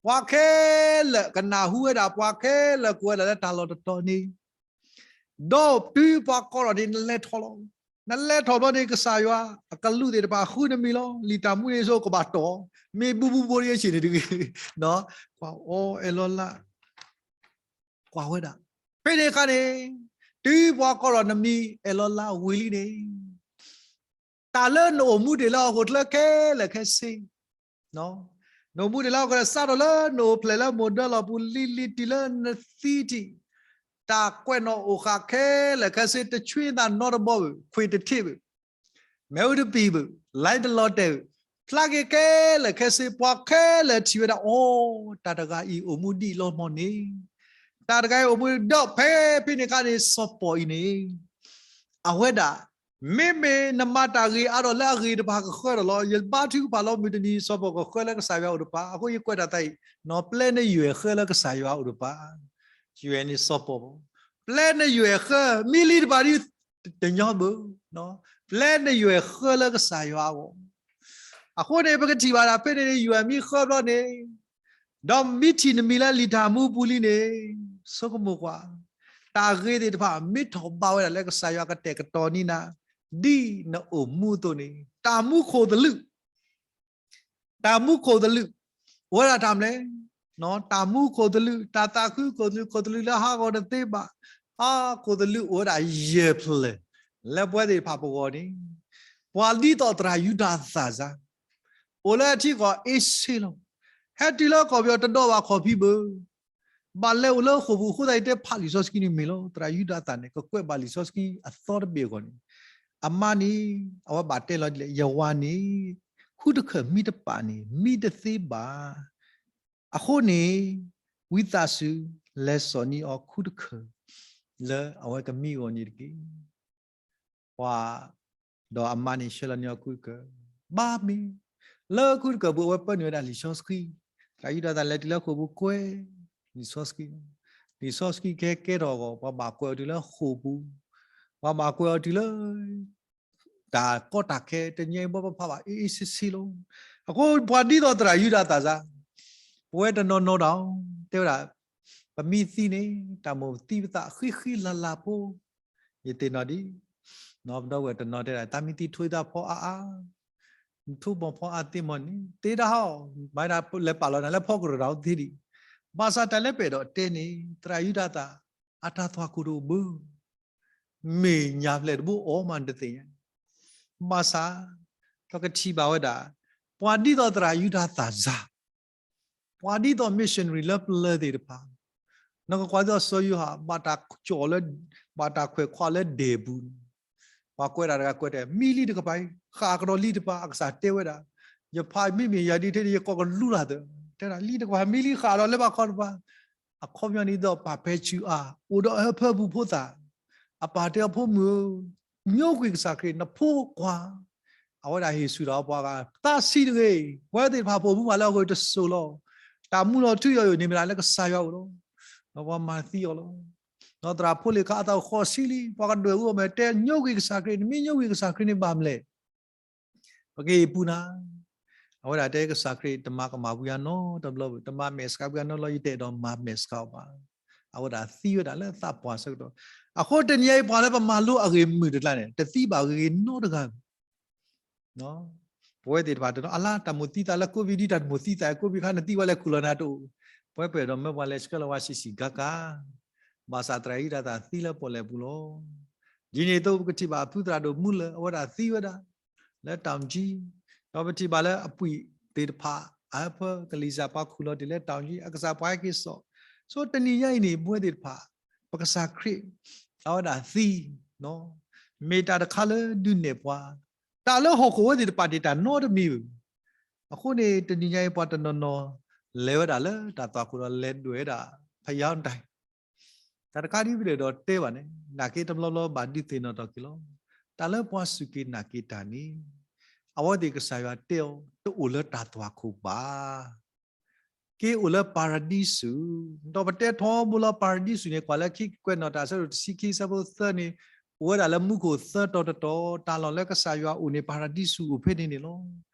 ပှၤခဲလၢာ်ကနၢ်ဟူဝဲဒၣ် ပှၤခဲလၢာ်ကဝဲဒၣ်လၢတၢ်လီၢ်တတီၤန့ၣ်, ဒီးတုၤပှၤကိးထီၣ်န့ၣ် နလဲၤထီၣ်လီၤ. နလဲၤထီၣ်ဘျီန့ၣ် ကစၢ်ယွၤအကလူးသ့ၣ်တဖၣ်ဃုနမံၤလီၤ. လံာ်တၢ်မူန့ၣ်ဆိကဘၣ်တီၢ်, မ့ၢ်ဘူးဘူးဘိဒ်အံၤဆ့ၣ်န့ၣ်တဂ့ၤ, ကွၢ်အီၤအဲၣ်လီၤလး, ကွၢ်ဝဲဒၣ်, ဖဲန့ၣ်အခါန့ၣ်, တုၤပှၤကိးထီၣ်နမံၤအဲၣ်လီၤလးဝံၤလံန့ၣ် တၢ်လၢနအိၣ်မူဒံးလၢဟီၣ်ခိၣ်ချၢခဲလၢာ်ခဲဆ့, နအိၣ်မူဒံးလၢဟီၣ်ခိၣ်ချၢ စးထီၣ်လၢနအိၣ်ဖျဲၣ်လၢမိၢ်ဒၢလီၢ်ပူၤလံၤလံၤတုၤလၢနသံထံး, တၢ်ကွဲးနီၣ်အိၣ်ဃာ်ခဲလၢာ်ခဲဆ့ တဆှံသးနီတဘီဘၣ်, ခွ့ၣ်တထံးဘၣ်, မ့ၣ်အူတပံာ်ဘၣ်, လဲတလီၤတဲာ်ဘၣ်, ဖျါက့ၤခဲလၢာ်ခဲဆ့ ပှၤခဲလၢာ်ထံၣ်ဝဲဒၣ် အိ, တၢ်တဂၤအံၤအိၣ်မူဒံးလီၤမီၢ်န့ၣ်, တၢ်တဂၤအံၤအိၣ်မူဒီး ဖဲဖဲန့ၣ်အခါန့ၣ် စီၤပီၣ်အံၤန့ၣ် အဝဲဒၣ် မ့မ့ၢ်နမၤတၢ်ဂ့ၤအါဒီးလၢအဂ့ၤတဖၣ်ကဃၢဒီးလီၤ. ယဘါထုကဖၣ်လီၤမုၢ်တနံၤ စီၤပီၣ်ကဃၢလၢကစၢ်ယွၤအိၣ်တပၤ, အဃိယကွဲးတၢ်သးအံၤ, နီၢ်ပျဲနယွဲၢ်ဃၢလၢကစၢ်ယွၤအိၣ်တပၤ, ယွဲၢ်န့ၣ်စီၤပီၣ်, ပျဲနယွဲၢ်ဃၢ မံလံတဖၣ်ဒ် တညီဘၣ်, ပျဲနယွဲၢ်ဃၢလၢကစၢ်ယွၤအဂီၢ်, အဃိန့ၣ် ပကထံၣ်ဘၣ်ဒၣ်ဖဲန့ၣ်န့ၣ် ယွဲၢ်မံဃၢဘျီန့ၣ် ဒီးမ့ၢ်ထံၣ်နမံၤလၢလံာ်တၢ်မူပူၤလံန့ၣ်, ဆိကမိၣ်ကွၢ်, တၢ်ဂ့ၤသ့ၣ်တဖၣ် မ့ၢ်ထီၣ်ဘးဝဲဒၣ်လၢကစၢ်ယွၤကတဲာ်ကတီၤန့ၢ်နၤ, ဒ်နအိၣ်မူအသိးန့ၣ်, တၢ်မူခိၣ်သလုး, တၢ်မူခိၣ်သလုး, အိၣ်ဝဲဒၣ်တၢ်မနုၤလဲၣ်, တၢ်မူခိၣ်သလုး, တၢ်သးခုခိၣ်သလုး, ခိၣ်သလုးလၢဟးဂီၤတသ့ဘၣ်, ဟးခိၣ်သလုးအိၣ်ဝဲဒၣ်ယဲၢ်ဖျၢၣ်, လၢပဝဲသ့ၣ်တဖၣ်ပဂီၢ်န့ၣ်, ပှၤဒ်သိးသရၣ်ယူဒၤသၣ်စါ အိၣ်လၢအထံကီၢ်အ့ၡ့လီၤ. ဟဲတုၤလၢကီၢ်ပယီၤတဒီးဘၣ်ခီၣ်ဖံးဘၣ်. ဘၣ်လဲၤအိၣ်လၢဃိာ်ပူၤအဃိသတး ယတဲဖးလံာ်စီဆှံန့ၣ်မ့ၢ်လီၤ. သရၣ်ယူဒၤသၣ်န့ၣ် ကကွဲးဘၣ်လံာ်စီဆှံအသီတဘ့ၣ်အဂီၢ်န့ၣ်, အမါန့ၣ် အဝဲဘၣ်တဲလီၤဒ်လဲၣ်, ယဝၤန့ၣ် ခူၣ်တခၢၣ်မံတပာ်န့ၣ် မံတသ့ဘၣ်. အဃိန့ၣ် ဝံသးစူၤ လဲၤစိာ်န့ၢ်အီၤခူၣ်တခၢၣ် လၢအဝဲကမံအဂီၢ်န့ၣ်တက့ၢ်. ပှၤ ဒီးအမါန့ၣ်ဆှၢလီၤန့ၢ်အီၤခူၣ်တခၢၣ်, ဘၣ်မ့ၢ် လၢခူၣ်တခၢၣ်ပူၤ အဝဲပၢနုာ်ဝဲဒၣ်လံာ်စီဆှံ, သရၣ်ယူဒၤသၣ်လဲၤတုၤလၢဃိာ်ပူၤကွဲး လံာ်စီဆှံ, လံာ်စီဆှံကဟဲကဲထီၣ်အဂီၢ် ပှၤဘၣ်ကွဲးအီၤတုၤလၢဃိာ်ပူၤ, ပှၤဘၣ်ကွဲးအီၤတုၤလၢ တၢ်ကီတၢ်ခဲ တနံၤအံၤဘၣ်ပဖးဘၣ်အ့ၣ်အ့ၣ်ဆ့ဆ့လီၤ. အဃိပှၤဒ်သိးသရၣ်ယူဒၤသၣ်စါ, ပဝဲတနီၤနီၤဒီး တဲဝဲဒၣ် ပမ့ၢ်သံန့ၣ် တၢ်မိၣ်သံပသးဃံဃံလၤလၤဖိ, ယသ့ၣ်နီၣ်ဒ် ပဒီပုၢ်ဝဲၢ်တနီၤတဲဒၣ် တၢ်မ့ၢ်သံထိၣ်သၣ်ဖီအါအါ, ထိၣ်ဘီဖီအါသ့မီၢ်န့ၣ် သ့ဒၣ်ဟီ, မၤဒၣ်လဲၤပာ်လီၤနၤလၢဖီကရၢၢ်ဒီးသ့ဒံး, ဘၣ်ဆၣ်တၢ်လၢပအဲၣ်ဒိးတဲန့ၣ် သရၣ်ယူဒၤသၣ် အတၢ်သွၣ်ခိၣ်တအိၣ်ဘၣ် မ့ၢ်ညါဖျဲၣ်တဘိအီၤမးတသ့ၣ်ညါ, ဘၣ်ဆၣ် ပကထံၣ်ဘၣ်ဝဲဒၣ် ပှၤဒ်သိးသရၣ်ယူဒၤသၣ်စါ, ပှၤဒ်သိး missionary လၢပျၢၤသ့ၣ်တဖၣ်, နကကွၢ်ဒ်သိးစီၤယိၤဟၣ် ဘၣ်တၢ်ကၠီၣ်လၢ ဘၣ်တၢ်ခွဲးခွါလၢဒဲးပူၤန့ၣ်, ပှၤကွဲးဒၣ်တဂၤကွဲးတဲ မံလံတကပၤအံၤ ဃၣ်ကဒီးလံတပၤ အကစၢ်တဲဝဲဒၣ်, ယဖးမ့မ့ၢ်ယၤဒ်ထဲန့ၣ် ယကိးကလူလၢ်သၢ, တဲဒၣ်လံတကပၤ မံလံဃၣ်ဒီးလၢဘၣ်ခီတပၤ, အခီပညီန့ၣ်ဒ်သိးပၢ်ဖဲဆူအါ အိၣ်ဒီးအဟၢဖၢပူၤဖိသၣ်, အပၢ်တဲအီၤ ဖိမုၣ်ဧၢ, ညိကွံာ်ကစၢ်ခရံာ် နဖိခွါ, အဝဲဒၣ်ဟ့ၣ်ဆူၣ်ဒီးပှၤဂၤ သးဆံးတဂ့ၤ, ပဝဲသ့ၣ်တဖၣ်ပိာ်မုၣ်ပှၤလၢအဂ့ၤတစိၤလီၤ, တၢ်မူလီၤထူယီၤယိာ်န့ၣ်မ့ၢ်ဒၣ်လၢကစၢ်ယွၤအိၣ်လီၤ, ဒီးပှၤမၤသံအီၤလီၤ, ဒီးသရၣ်ဖိလ့ၣ်ခါအသးအိၣ်ဃိးဆံလံ ပှၤကဒွဲၣ်အူအီၤမ့ၢ် တဲညိကွံာ်ကစၢ်ခရံာ် နမ့ၢ်ညိကွံာ်ကစၢ်ခရံာ်န့ၣ်ဘၣ်မလဲၣ် ပကဟ့ၣ်ပူၤနၤ, အဝဲဒၣ်တဲကစၢ်ခရံာ် တမၤကမၣ်ပှၤနီတဘျီဘၣ်, တမၤမဲာ်ဆှးပှၤနီတဘျီ ယတအဲၣ်ဒိးမၤမဲာ်ဆှးအီၤဘၣ်, အဝဲဒၣ်သံဝဲဒၣ်လၢသးပှၢ်ဆၢကတီၢ်, အဃိတနံၤအံၤပှၤလၢပမၤလိအဂ့ၢ်မုာ်တကျါန့ၣ် တသံဘၣ်ဂ့ၤဂ့ၤနီတဂၤဘၣ် ပဝဲသ့ၣ်တဖၣ်တနီၤ အလါတၢ်မိၣ်သံသးလၢ COVID ဒ်တၢ်တမိၣ်သံသး COVID ခါနသံဝဲလဲၤခူၣ်လီၤနၤတအိၣ်, ပဝဲပှဲၤဒီးမၢပှၤလဲၤဆှၢလီၤဝဲဆံးဆံးကါကါ, ဘၣ်ဆၣ်သရၣ်ယူဒၤသၣ်သံလၢပီၣ်လဲၣ်ပူၤလီၤ. ဒ်န့ၣ်အသိးပကထံၣ်ဘၣ်ဖုသရၣ်ဒိၣ်မူလၢာ် အဝဲဒၣ်သံဝဲဒၣ် လၢတၢ်ကၠံ, ဒီးပထံၣ်ဘၣ်လၢအပှံာ်သ့ၣ်တဖၣ် အဟၢဖၢကလံၤစၢ်ပှၤခူၣ်လီၤတ့ၢ်လၢတၢ်ကၠံ အကစၢ်ပှၤဟဲက့ၤစိာ်, ဆိတနံၤညါအံၤန့ၣ် ပဝဲသ့ၣ်တဖၣ် ပကစၢ်ခရံာ် အဝဲဒၣ်သံ, မ့ၢ်တၢ်တခါလၢဒုးနဲၣ်ပှၤ, တၢ်လၢဟီၣ်ခိၣ်ဝဲသ့ၣ်တဖၣ်န့ၣ် တၢ်နီတမံၤဘၣ်. အဃိန့ၣ် တနံၤညါအံၤပှၤတနီၤနီၤ လဲၤဝဲဒၣ်လၢတၢ်သွၣ်ခိၣ်ဒီးလဲၤဒွဲၣ်ဝဲဒၣ် ဖယါတၢ် တၢ်တခါဒ်ပအဲၣ်ဒိးတဲဘၣ်န့ၣ် နာ်က့တဘျီဘျီဘၣ်ဒုးသ့ၣ်နီၣ်ထီၣ်က့ၤလီၤ. တၢ်လၢပှၤစူၢ်က့ၤနာ်က့ၤတၢ်န့ၣ် အဝဲသ့ၣ်ကစၢ်ယွၤတဲအီၤ တအိၣ်လၢတၢ်သွၣ်ခိၣ်ဘၣ်. က့ၤအိၣ်လၢပၤရဒံစူၤ, ဒီးပတဲထီဘိလီၤ ပၤရဒံစူၤန့ၣ် ကွၢ်လၢခံကွဲးနီၣ်တၢ်အဆၢဒိၣ်တဆံခံအဆၢဖိသၢန့ၣ်, အိၣ်ဝဲဒၣ်လၢမူခိၣ်သၢတီၤတတီၤ, တၢ်လီၢ်လၢကစၢ်ယွၤအိၣ်န့ၣ် ပၤရဒံစူၤအိၣ်ဖဲန့ၣ်န့ၣ်လီၤ.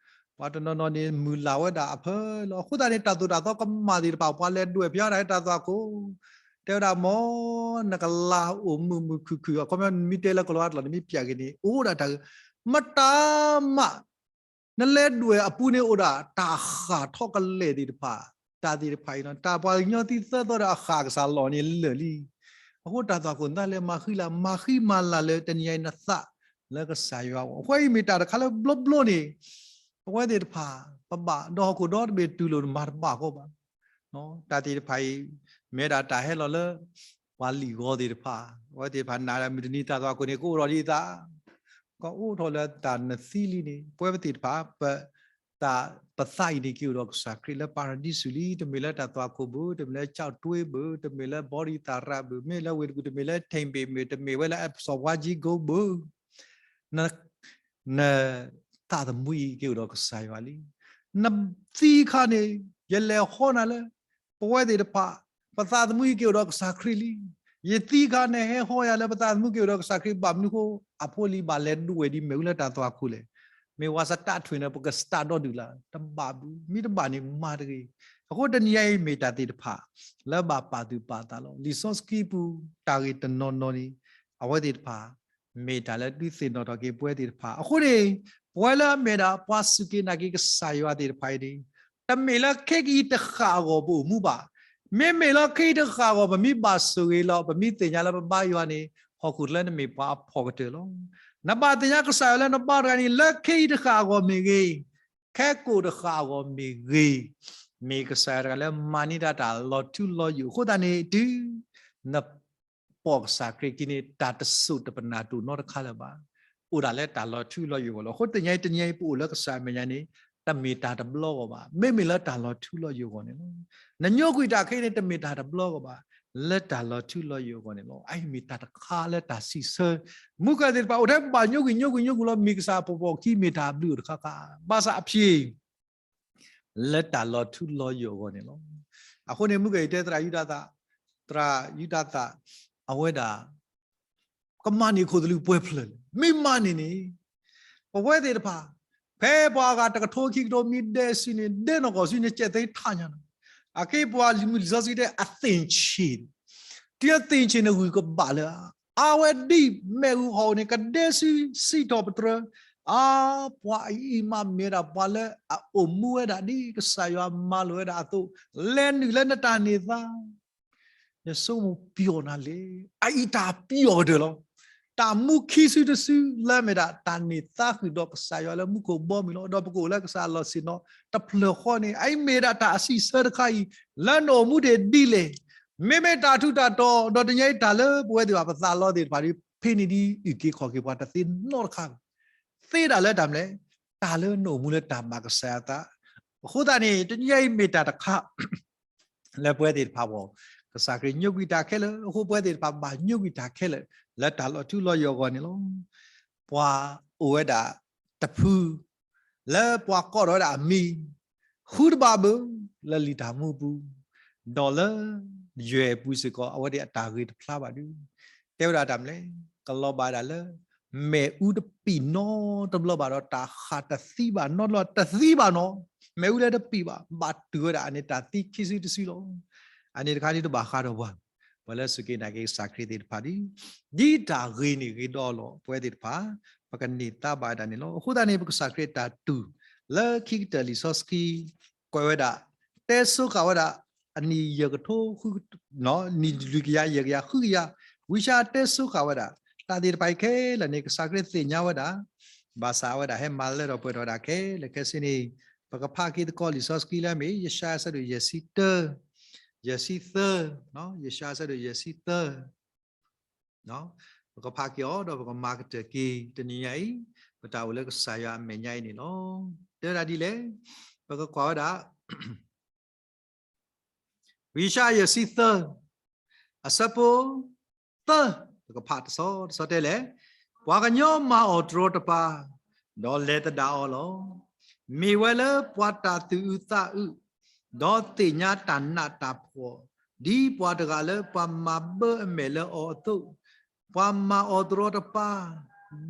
ပှၤတနီၤနီၤန့ၣ် မုၢ်လၢ်ဝဲဒၣ်အဖၢလီၤ. အဃိသတးန့ၣ် တၢ်သိၣ်တၢ်သီကမၣ်သ့ၣ်တဖၣ် ပှၤလဲၤဒွဲၣ်ဖျါဒၣ်တၢ်သွၣ်ခိၣ်, တဲဝဲဒၣ် မ်နက လၢ်အိၣ်မုာ်မုာ်ခုၣ်ခုၣ်, အခီပညီ မ့ၢ်တဲလၢကလီအတလီၢ်န့ၣ် မ့ၢ်ပျးက့ၤန့ၣ် အိၣ်ဒၣ်တၢ်ဂ့ၢ်, မတၤမး နလဲၤဒွဲၣ်အပူၤန့ၣ် အိၣ်ဒၣ်တၢ်ဃၣ်ထီၣ်ကလဲာ်သ့ၣ်တဖၣ်, တၢ်သ့ၣ်တဖၣ်အံၤလီၤ. တၢ်ပှၤကညီသံသၢသီဒီးအဃၣ်ကစၢ်လီၢ်န့ၣ်လၢာ်လံ. အဃိတၢ်သွၣ်ခိၣ်နသးလဲၤမၤဃံလၤ, မၤဃံမၤလၤလၢတနံၤအံၤနသးလၢကစၢ်ယွၤအဂီၢ်. အဃိအံၤမ့ၢ်တၢ်တခါလၢဘျီဘျီန့ၣ် ပဝဲသ့ၣ်တဖၣ် ပဘၣ်ဒီးဟီၣ်ခိၣ်ဒီတဘ့ၣ်တူၢ်လိာ် နမၤတဘၣ်ဃီဘၣ်. တၢ်သ့ၣ်တဖၣ်အံၤ မ့ၢ်ဒၣ်တၢ်ဟဲလီၤလၢ ပှၤလံၣ်ဂီၤသ့ၣ်တဖၣ်, အဝဲသ့ၣ်တဖၣ်နာ်လၢမုၢ်တနံၤတၢ်သွၣ်ခိၣ်န့ၣ် ကအိၣ်ထီၣ်ဒ်အသး, ကအိၣ်ထီၣ်လၢတၢ်နသံလံန့ၣ် ပဝဲသ့ၣ်တဖၣ် ပ တၢ်ပသးအံၤန့ၣ် က့ၤအိၣ်ဒီးကစၢ်ခရံာ်လၢပၤရဒံစူၤလံ. တမ့ၢ်လၢတၢ်သွၣ်ခိၣ်ဘၣ်, တမ့ၢ်လၢကၠီၣ်တွ့ဘၣ်, တမ့ၢ်လၢဘီရံသးရၣ်ဘၣ်, မ့ၢ်လၢဝ့ၢ်တကူၣ်, တမ့ၢ်လၢထံၣ်ဘ့ၣ်မ့ၢ်, တမ့ၢ်ဝဲလၢအစီၤပှၤကံကိဘၣ်, န နသးသမူအံၤက့ၤအိၣ်ဒီးကစၢ်ယွၤလံ. နသံအခါန့ၣ် ယလဲၤဟီနၤလၢ ပဝဲသ့ၣ်တဖၣ် ပသးသမူအံၤက့ၤအိၣ်ဒီးကစၢ်ခရံာ်လံ. ယသံအခါန့ၣ် ဟဲဟီယၤလၢပသးသမူက့ၤအိၣ်ဒီးကစၢ်ခရံာ် ဘၣ်မနုၤအဃိ အဖိလံၤဘၣ်လဲၤဒွဲၣ်ဒ်မ့ၣ်အူလၢတၢ်သွၣ်ခိၣ်လဲၣ်. မ့ၢ်ဝဲစတးထွ့န့ၣ် ပကစတးဒီဒူၣ်လၢ တဘၣ်ဘၣ်, မ့ၢ်တဘၣ်န့ၣ်မၤတဂ့ၤ. အဃိတနံၤအံၤမ့ၢ်တၢ်သ့ၣ်တဖၣ် လၢဘၣ်ပာ်သူၣ်ပာ်သးလီၤ. လံာ်စီဆှံပူၤ တၢ်ဂ့ၢ်တနီၤနီၤန့ၣ် အဝဲသ့ၣ်တဖၣ် မ့ၢ်တၢ်လၢဒုးသ့ၣ်နီၣ်ထီၣ်က့ၤပဝဲသ့ၣ်တဖၣ်. အဃိန့ၣ် ပဝဲလၢအမ့ၢ်ဒၣ်ပှၤစူၢ်က့ၤနာ်က့ၤကစၢ်ယွၤသ့ၣ်တဖၣ်အံၤန့ၣ် တမ့ၢ်လၢခဲကနံၣ်အံၤတဃၣ်အဂီၢ်ပအိၣ်မူဘၣ်. မ့မ့ၢ်လၢခဲကနံၣ်အံၤတဃၣ်အဂီၢ် ပမ့ၢ်ဘၣ်ဆိၣ်ဂ့ၤလီၤ, ပမ့ၢ်သ့ၣ်ညါလၢပဘါယွၤန့ၣ် ဟီၣ်ခိၣ်ချၢနမ့ၢ်ပှၤအဖှီၣ်ကတၢၢ်လီၤ. နဘၣ်သ့ၣ်ညါကစၢ်ယွၤလၢနဘါတဂၤန့ၣ် လၢခဲကနံၣ်အံၤတဃၣ်အဂီၢ်မ့ၢ်ဂ့ၤ, ခဲကိာ်တဃၣ်အဂီၢ်မ့ၢ်ဂ့ၤ, မ့ၢ်ကစၢ်ယွၤတဂၤလၢမၤန့ၢ်တၢ်လီၤထူလီၤယိာ်အဃိသတးန့ၣ် တုၤန ပိာ်ကစၢ်ခရံာ်ခံန့ၣ် တၢ်တစိၢ်တပနၢ်တိၣ်နီတခါလၢၤဘၣ်. အိၣ်ဒၣ်လၢတၢ်လီၤထူလီၤယိာ်အဂီၢ်လီၤ. အဃိတနံၤအံၤ တနံၤအံၤ ပအိၣ်လၢကစၢ်အမဲာ်ညါန့ၣ် တမ့ၢ်တၢ်တဘျီအဂီၢ်ဘၣ်. မ့မ့ၢ်လၢတၢ်လီၤထူလီၤယိာ်အဂီၢ်န့ၣ်လီၤ. နညိကွံာ်တၢ်ခဲအံၤန့ၣ် တမ့ၢ်တၢ်တဘျီအဂီၢ်ဘၣ်. လၢတၢ်လီၤထူလီၤယိာ်အဂီၢ်န့ၣ်လီၤ. အအံၤမ့ၢ်တၢ်တခါလၢတၢ်စံးဆၢ မူကသ့ၣ်တဖၣ် အိၣ်ထဲပဘၣ်ညိကွံာ်ညိကွံာ်ညိကွံာ်လီၤ. မ့ၢ်ကစၢ်အဖှီၣ်ဖှီၣ်ခံ မ့ၢ်တၢ်ဘျုးတခါခါ ဘၣ်ဆၣ်အဖံ လၢတၢ်လီၤထူလီၤယိာ်အဂီၢ်န့ၣ်လီၤ. အဃိန့ၣ် မုၢ်ကယတဲသရၣ်ယူဒၤသၣ်, သရၣ်ယူဒၤသၣ် အဝဲဒၣ် ကမၤန့ၢ်ခိၣ်သလုးပှဲၤဖျၢၣ်လဲၣ်. မ့ၢ်မၤန့ၢ်န့ၣ် ပဝဲသ့ၣ်တဖၣ် ဖဲပှၤအဂၤတကထိခံကထိမ့ၢ်ဒဲစုန့ၣ် ဒဲနီၢ်ကီၢ်စုန့ၣ် ကဲးသ့ထးညါနီၤ. အခဲအံၤပှၤလံာ်စီဆှံတဲအသ့ၣ်ဆ့ၣ်, တုၤအသ့ၣ်ဆ့ၣ်န့ၣ်ဂုၢ်ကဘၣ်လၢ အဝဲဒ်မ့ၣ်အူဟီၣ်န့ၣ် ကဒဲစုစံးထီၣ်ပတြၢၤ, အါ ပှၤအံၤမ့ၢ်မ့ၢ်ဝဲဒၣ် ပှၤလၢအအိၣ်မူဝဲဒၣ်ဒ်ကစၢ်ယွၤမၤလိာ်ဝဲဒၣ်အသိး, လဲၤနုာ်လၢနတၢ်န့ၢ်သါ ယဆိကမိၣ်ပျီၢ်နၤလဲၣ်. အအံၤတၢ်ပျီၢ်ကတၢၢ်လီၤ. တၢ်မူခံစုတစုလၢအမ့ၢ်ဒၣ် တၢ်န့ၢ်သါဃုာ်ဒီးကစၢ်ယွၤလၢမူခိၣ်ဘီမုၢ်လီၤ. ဒီးပကအိၣ်လၢကစၢ်အလီၢ်ဆ့ၣ်နီၤတဖျၢၣ်ဃီန့ၣ် အအံၤမ့ၢ်ဒၣ်တၢ်အစံးဆၢတခါအံၤ လၢနအိၣ်မူဒံးဒ်လဲၣ်. မ့မ့ၢ်တၢ်ထူးတၢ်တီၤ ဒီးတနံၤအံၤတၢ်လၢပဝဲသ့ၣ်တဖၣ်ပသးလီသ့ၣ်တဖၣ်ဒီး ဖဲန့ၣ်ဒ်အုၣ်က့ၤခီၣ်က့ၤပှၤတသ့နီတခါဘၣ်. သ့ဒၣ်လၢတၢ်မနုၤလဲၣ်, တၢ်လၢနအိၣ်မူလၢတၢ်ဘၣ်ကစၢ်ယွၤသး. အဃိသတးန့ၣ် တနံၤအံၤမ့ၢ်တၢ်တခါ လၢပဝဲသ့ၣ်တဖၣ်အဂီၢ် ကစၢ်ခရံာ်ညိကွံာ်တၢ်ခဲလၢာ်, အဃိပဝဲသ့ၣ်တဖၣ်ဘၣ်ညိကွံာ်တၢ်ခဲလၢာ် လၢတၢ်လီၤထူလီၤယိာ်အဂီၢ်န့ၣ်လီၤ. ပှၤအိၣ်ဝဲဒၣ်တဖု လၢပှၤကိးထီၣ်ဝဲဒၣ်အမံၤ ဃုတဘၣ်ဘၣ် လၢလံာ်တၢ်မူပူၤ, ဒီးလၢယွဲၢ်အပူၤစ့ၢ်ကီး အဝဲသ့ၣ်အတၢ်ဂ့ၤတဖျါဘၣ်ဒီး တဲဝဲဒၣ်တၢ်မနုၤလဲၣ်, ကလီၤဘၣ်ဒၣ်လၢ မ့ၣ်အူတပံာ်နီတဘျီဘၣ်ဒီး တၢ်ဃၣ်တသံဘၣ်နီတဘျီ တသံဘၣ်နီၤ, မ့ၣ်အူလၢတပံာ်ဘၣ် ဘၣ်တုၤဝဲဒၣ် အန့ၣ်တၢ်သံခံစုတစုလီၤ. အန့ၣ်တခါဒ်တဘၣ်ဃးဒီးပှၤ ပှၤလၢစူၢ်က့ၤနာ်က့ၤကစၢ်ခရံာ်သ့ၣ်တဖၣ်ဒီး ဒ်တၢ်ဂ့ၤန့ၣ်ဂ့ၤဒီးလီၤ ပဝဲသ့ၣ်တဖၣ် ပကန့ၢ်သါဘၣ်ဝဲဒၣ်န့ၣ်လီၤ. အဃိသတးန့ၣ် ပကစၢ်ခရံာ်တၢ်တူၢ် လၢခံကတၢၢ်လံာ်စီဆှံ ကွဲးဝဲဒၣ် တဲဆိဃာ်ဝဲဒၣ် အနံၣ်ယဲၢ်ကထိ နံၣ်လွံၢ်ကယၤ ယဲၢ်ကယၤ ဃုကယၤ ဝံယၡါယၤတဲဆိဃာ်ဝဲဒၣ် တၢ်သ့ၣ်တဖၣ်အံၤခဲလၢာ်န့ၣ် ကစၢ်ခရံာ်သ့ၣ်ညါဝဲဒၣ် ဘၣ်ဆၣ်အဝဲဒၣ်ဟဲမၤလၢထီၣ်ပှဲၤထီၣ်ဝဲဒၣ်ခဲလၢာ်ခဲဆ့န့ၣ် ပကဖးက့ၤသကိးလံာ်စီဆှံလၢအမ့ၢ် ယၡါယၤအဆၢဒိၣ်ယဲၢ်ဆံတၢ ယဲၢ်ဆံသၢ ယၡါယၤအဆၢဒိၣ်ယဲၢ်ဆံသၢ ပကဖးက့ၤအီၤ ဒီးပကမၤကတၢၢ်က့ၤ တနံၤညါအံၤ ပတၢ်အိၣ်လၢကစၢ်ယွၤအမဲာ်ညါအံၤန့ၣ်လီၤ. တဲဝဲဒၣ်ဒ်လဲၣ်, ပကကွၢ်ဝဲဒၣ် ဝံယၡါယၤယဲၢ်ဆံသၢ အဆၢဖိ သၢ ပကဖးတဆီတဆီတဲလဲၣ်, ပှၤကညီမၤအီၤတရီတပါ ဒီးလဲၤသဒၣ်အီၤလီၤ. မ့ၢ်ဝဲလၢပှၤတၢ်သူၣ်အုးသးအုး ဒီးသ့ၣ်ညါတၢ်နးတၢ်ဖှီၣ်, ဒ်ပှၤတဂၤလၢပှၤမၤဘၢအမဲာ်လၢအီၤအသိး, ပှၤမၤအီၤတရီတပါ,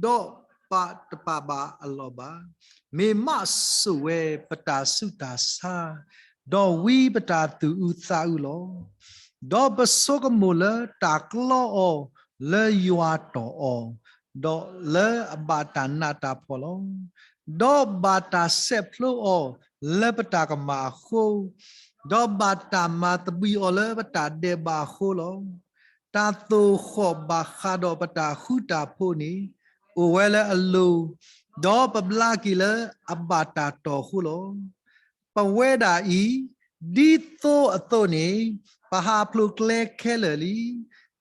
ဒီးပာ်တပာ်ဘၣ်အလီၢ်ဘၣ်. မ့ၢ်မးစိာ်ဝဲပတၢ်ဆူးတၢ်ဆါ, ဒီးဝံပတၢ်သူၣ်အုးသးအုးလီၤ. ဒီးပဆိကမိၣ်လၢတၢ်ကျီအီၤလၢယွၤတီၢ်အီၤ, ဒီးလၢအဘၣ်တၢ်နးတၢ်ဖှီၣ်လီၤ. ဒီးဘၣ်တၢ်ဆဲးဖျိအီၤလၢပတၢ်ကမၣ်အဃိ, ဒီးဘၣ်တၢ်မၤသဘှံးအီၤလၢပတၢ်ဒဲးဘးအဃိလီၤ. တၢ်သိၣ်ဃီၣ်ဘၣ်ဃးဒီးပတၢ်ဃူတၢ်ဖိးန့ၣ်, အိၣ်ဝဲလၢအလိၤ, ဒီးပဘျါက့ၤလၢအဘၣ်တၢ်တီၢ်အဃိလီၤ. ပဝဲဒၣ်အံၤ, ဒ်သိအသိးန့ၣ်, ပဟးဖျိးကျဲခဲလၢာ်လံ.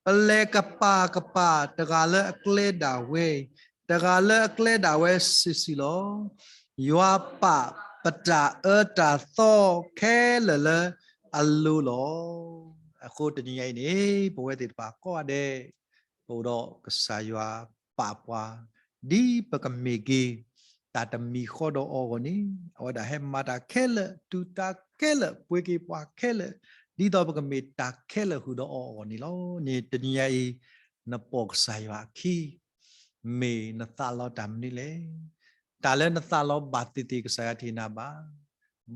ပလဲၤကပၤကပၤတဂၤလၢအကျဲဒၣ်ဝဲ, တဂၤလၢအကျဲဒၣ်ဝဲစုာ်စုာ်လီၤ. ယွၤပာ်ပတၢ်အၢတၢ်သီခဲလၢာ်လၢအလိၤလီၤ. အဃိတနံၤညါအံၤန့ၣ် ပဝဲသ့ၣ်တဖၣ်ကိးဂၤဒဲး ပအိၣ်ဒီးကစၢ်ယွၤပာ်ပှၤ, ဒ်ပကမ့ၢ်က့ၤ တၢ်တမံၤဃီဒီးအီၤအဂီၢ်န့ၣ်, အဝဲဒၣ်ဟဲမၤတၢ်ခဲလၢာ်, တူၢ်တၢ်ခဲလၢာ်, ပှ့ၤက့ၤပှၤခဲလၢာ်, ဒ်သိးပကမ့ၢ်တၢ်ခဲလၢာ်ဃုာ်ဒီးအီၤအဂီၢ်န့ၣ်လီၤ. န့ၣ်တနံၤညါအံၤ, နပိာ်ကစၢ်ယွၤအခံ, မ့ၢ်နသးလီတၢ်မနုၤလဲၣ်. တၢ်လၢနသးလီဘၣ်သ့ၣ်သ့ၣ် ကစၢ်ယွၤတဟ့ၣ်နၤဘၣ်.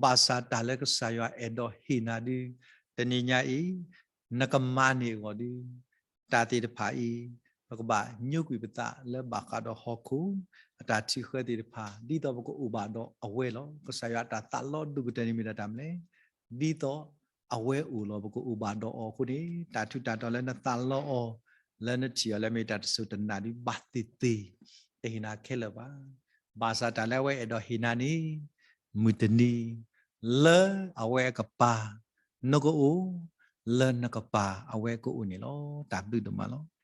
ဘၣ်ဆၣ်တၢ်လၢကစၢ်ယွၤအဲၣ်ဒိးဟ့ၣ်နၤဒု, တနံၤညါအံၤ, နကမၤန့ၢ်အဂီၢ်ဒု, တၢ်သ့ၣ်တဖၣ်အံၤ, ပကဘၣ်ညိကွံာ်ပသးလၢဘၣ်ဃးဒီးဟီၣ်ခိၣ် အတၢ်ထုးဃၢသ့ၣ်တဖၣ်, ဒ်သိးပကအိၣ်ဘၣ်ဒီးအဝဲလီၤ. ကစၢ်ယွၤအတၢ်သးလီဒိၣ်ကတၢၢ်န့ၣ်မ့ၢ်ဒၣ်တၢ်မနုၤလဲၣ်. ဒ်သိးအဝဲအိၣ်လီၤ ပကအိၣ်ဘၣ်ဒီးအီၤအဃိန့ၣ်, တၢ်ထူးတၢ်တီၤလၢနသးလီအီၤ, လၢနထံၣ်အီၤလၢမ့ၢ်တၢ်တစိၢ်တနာ်ဒု ဘၣ်သ့ၣ်သ့ၣ်, တဟ့ၣ်နၤခဲလၢာ်ဘၣ်. ဘၣ်ဆၣ်တၢ်လၢအဝဲအဲၣ်ဒိးဟ့ၣ်နၤန့ၣ်, မုၢ်တနံၤ, လၢအဝဲအကပၤ, နကအိၣ်, လၢနကပၤအဝဲကအိၣ်န့ၣ်လီၤ. တၢ်ဘျုးဒိၣ်မးလီၤ.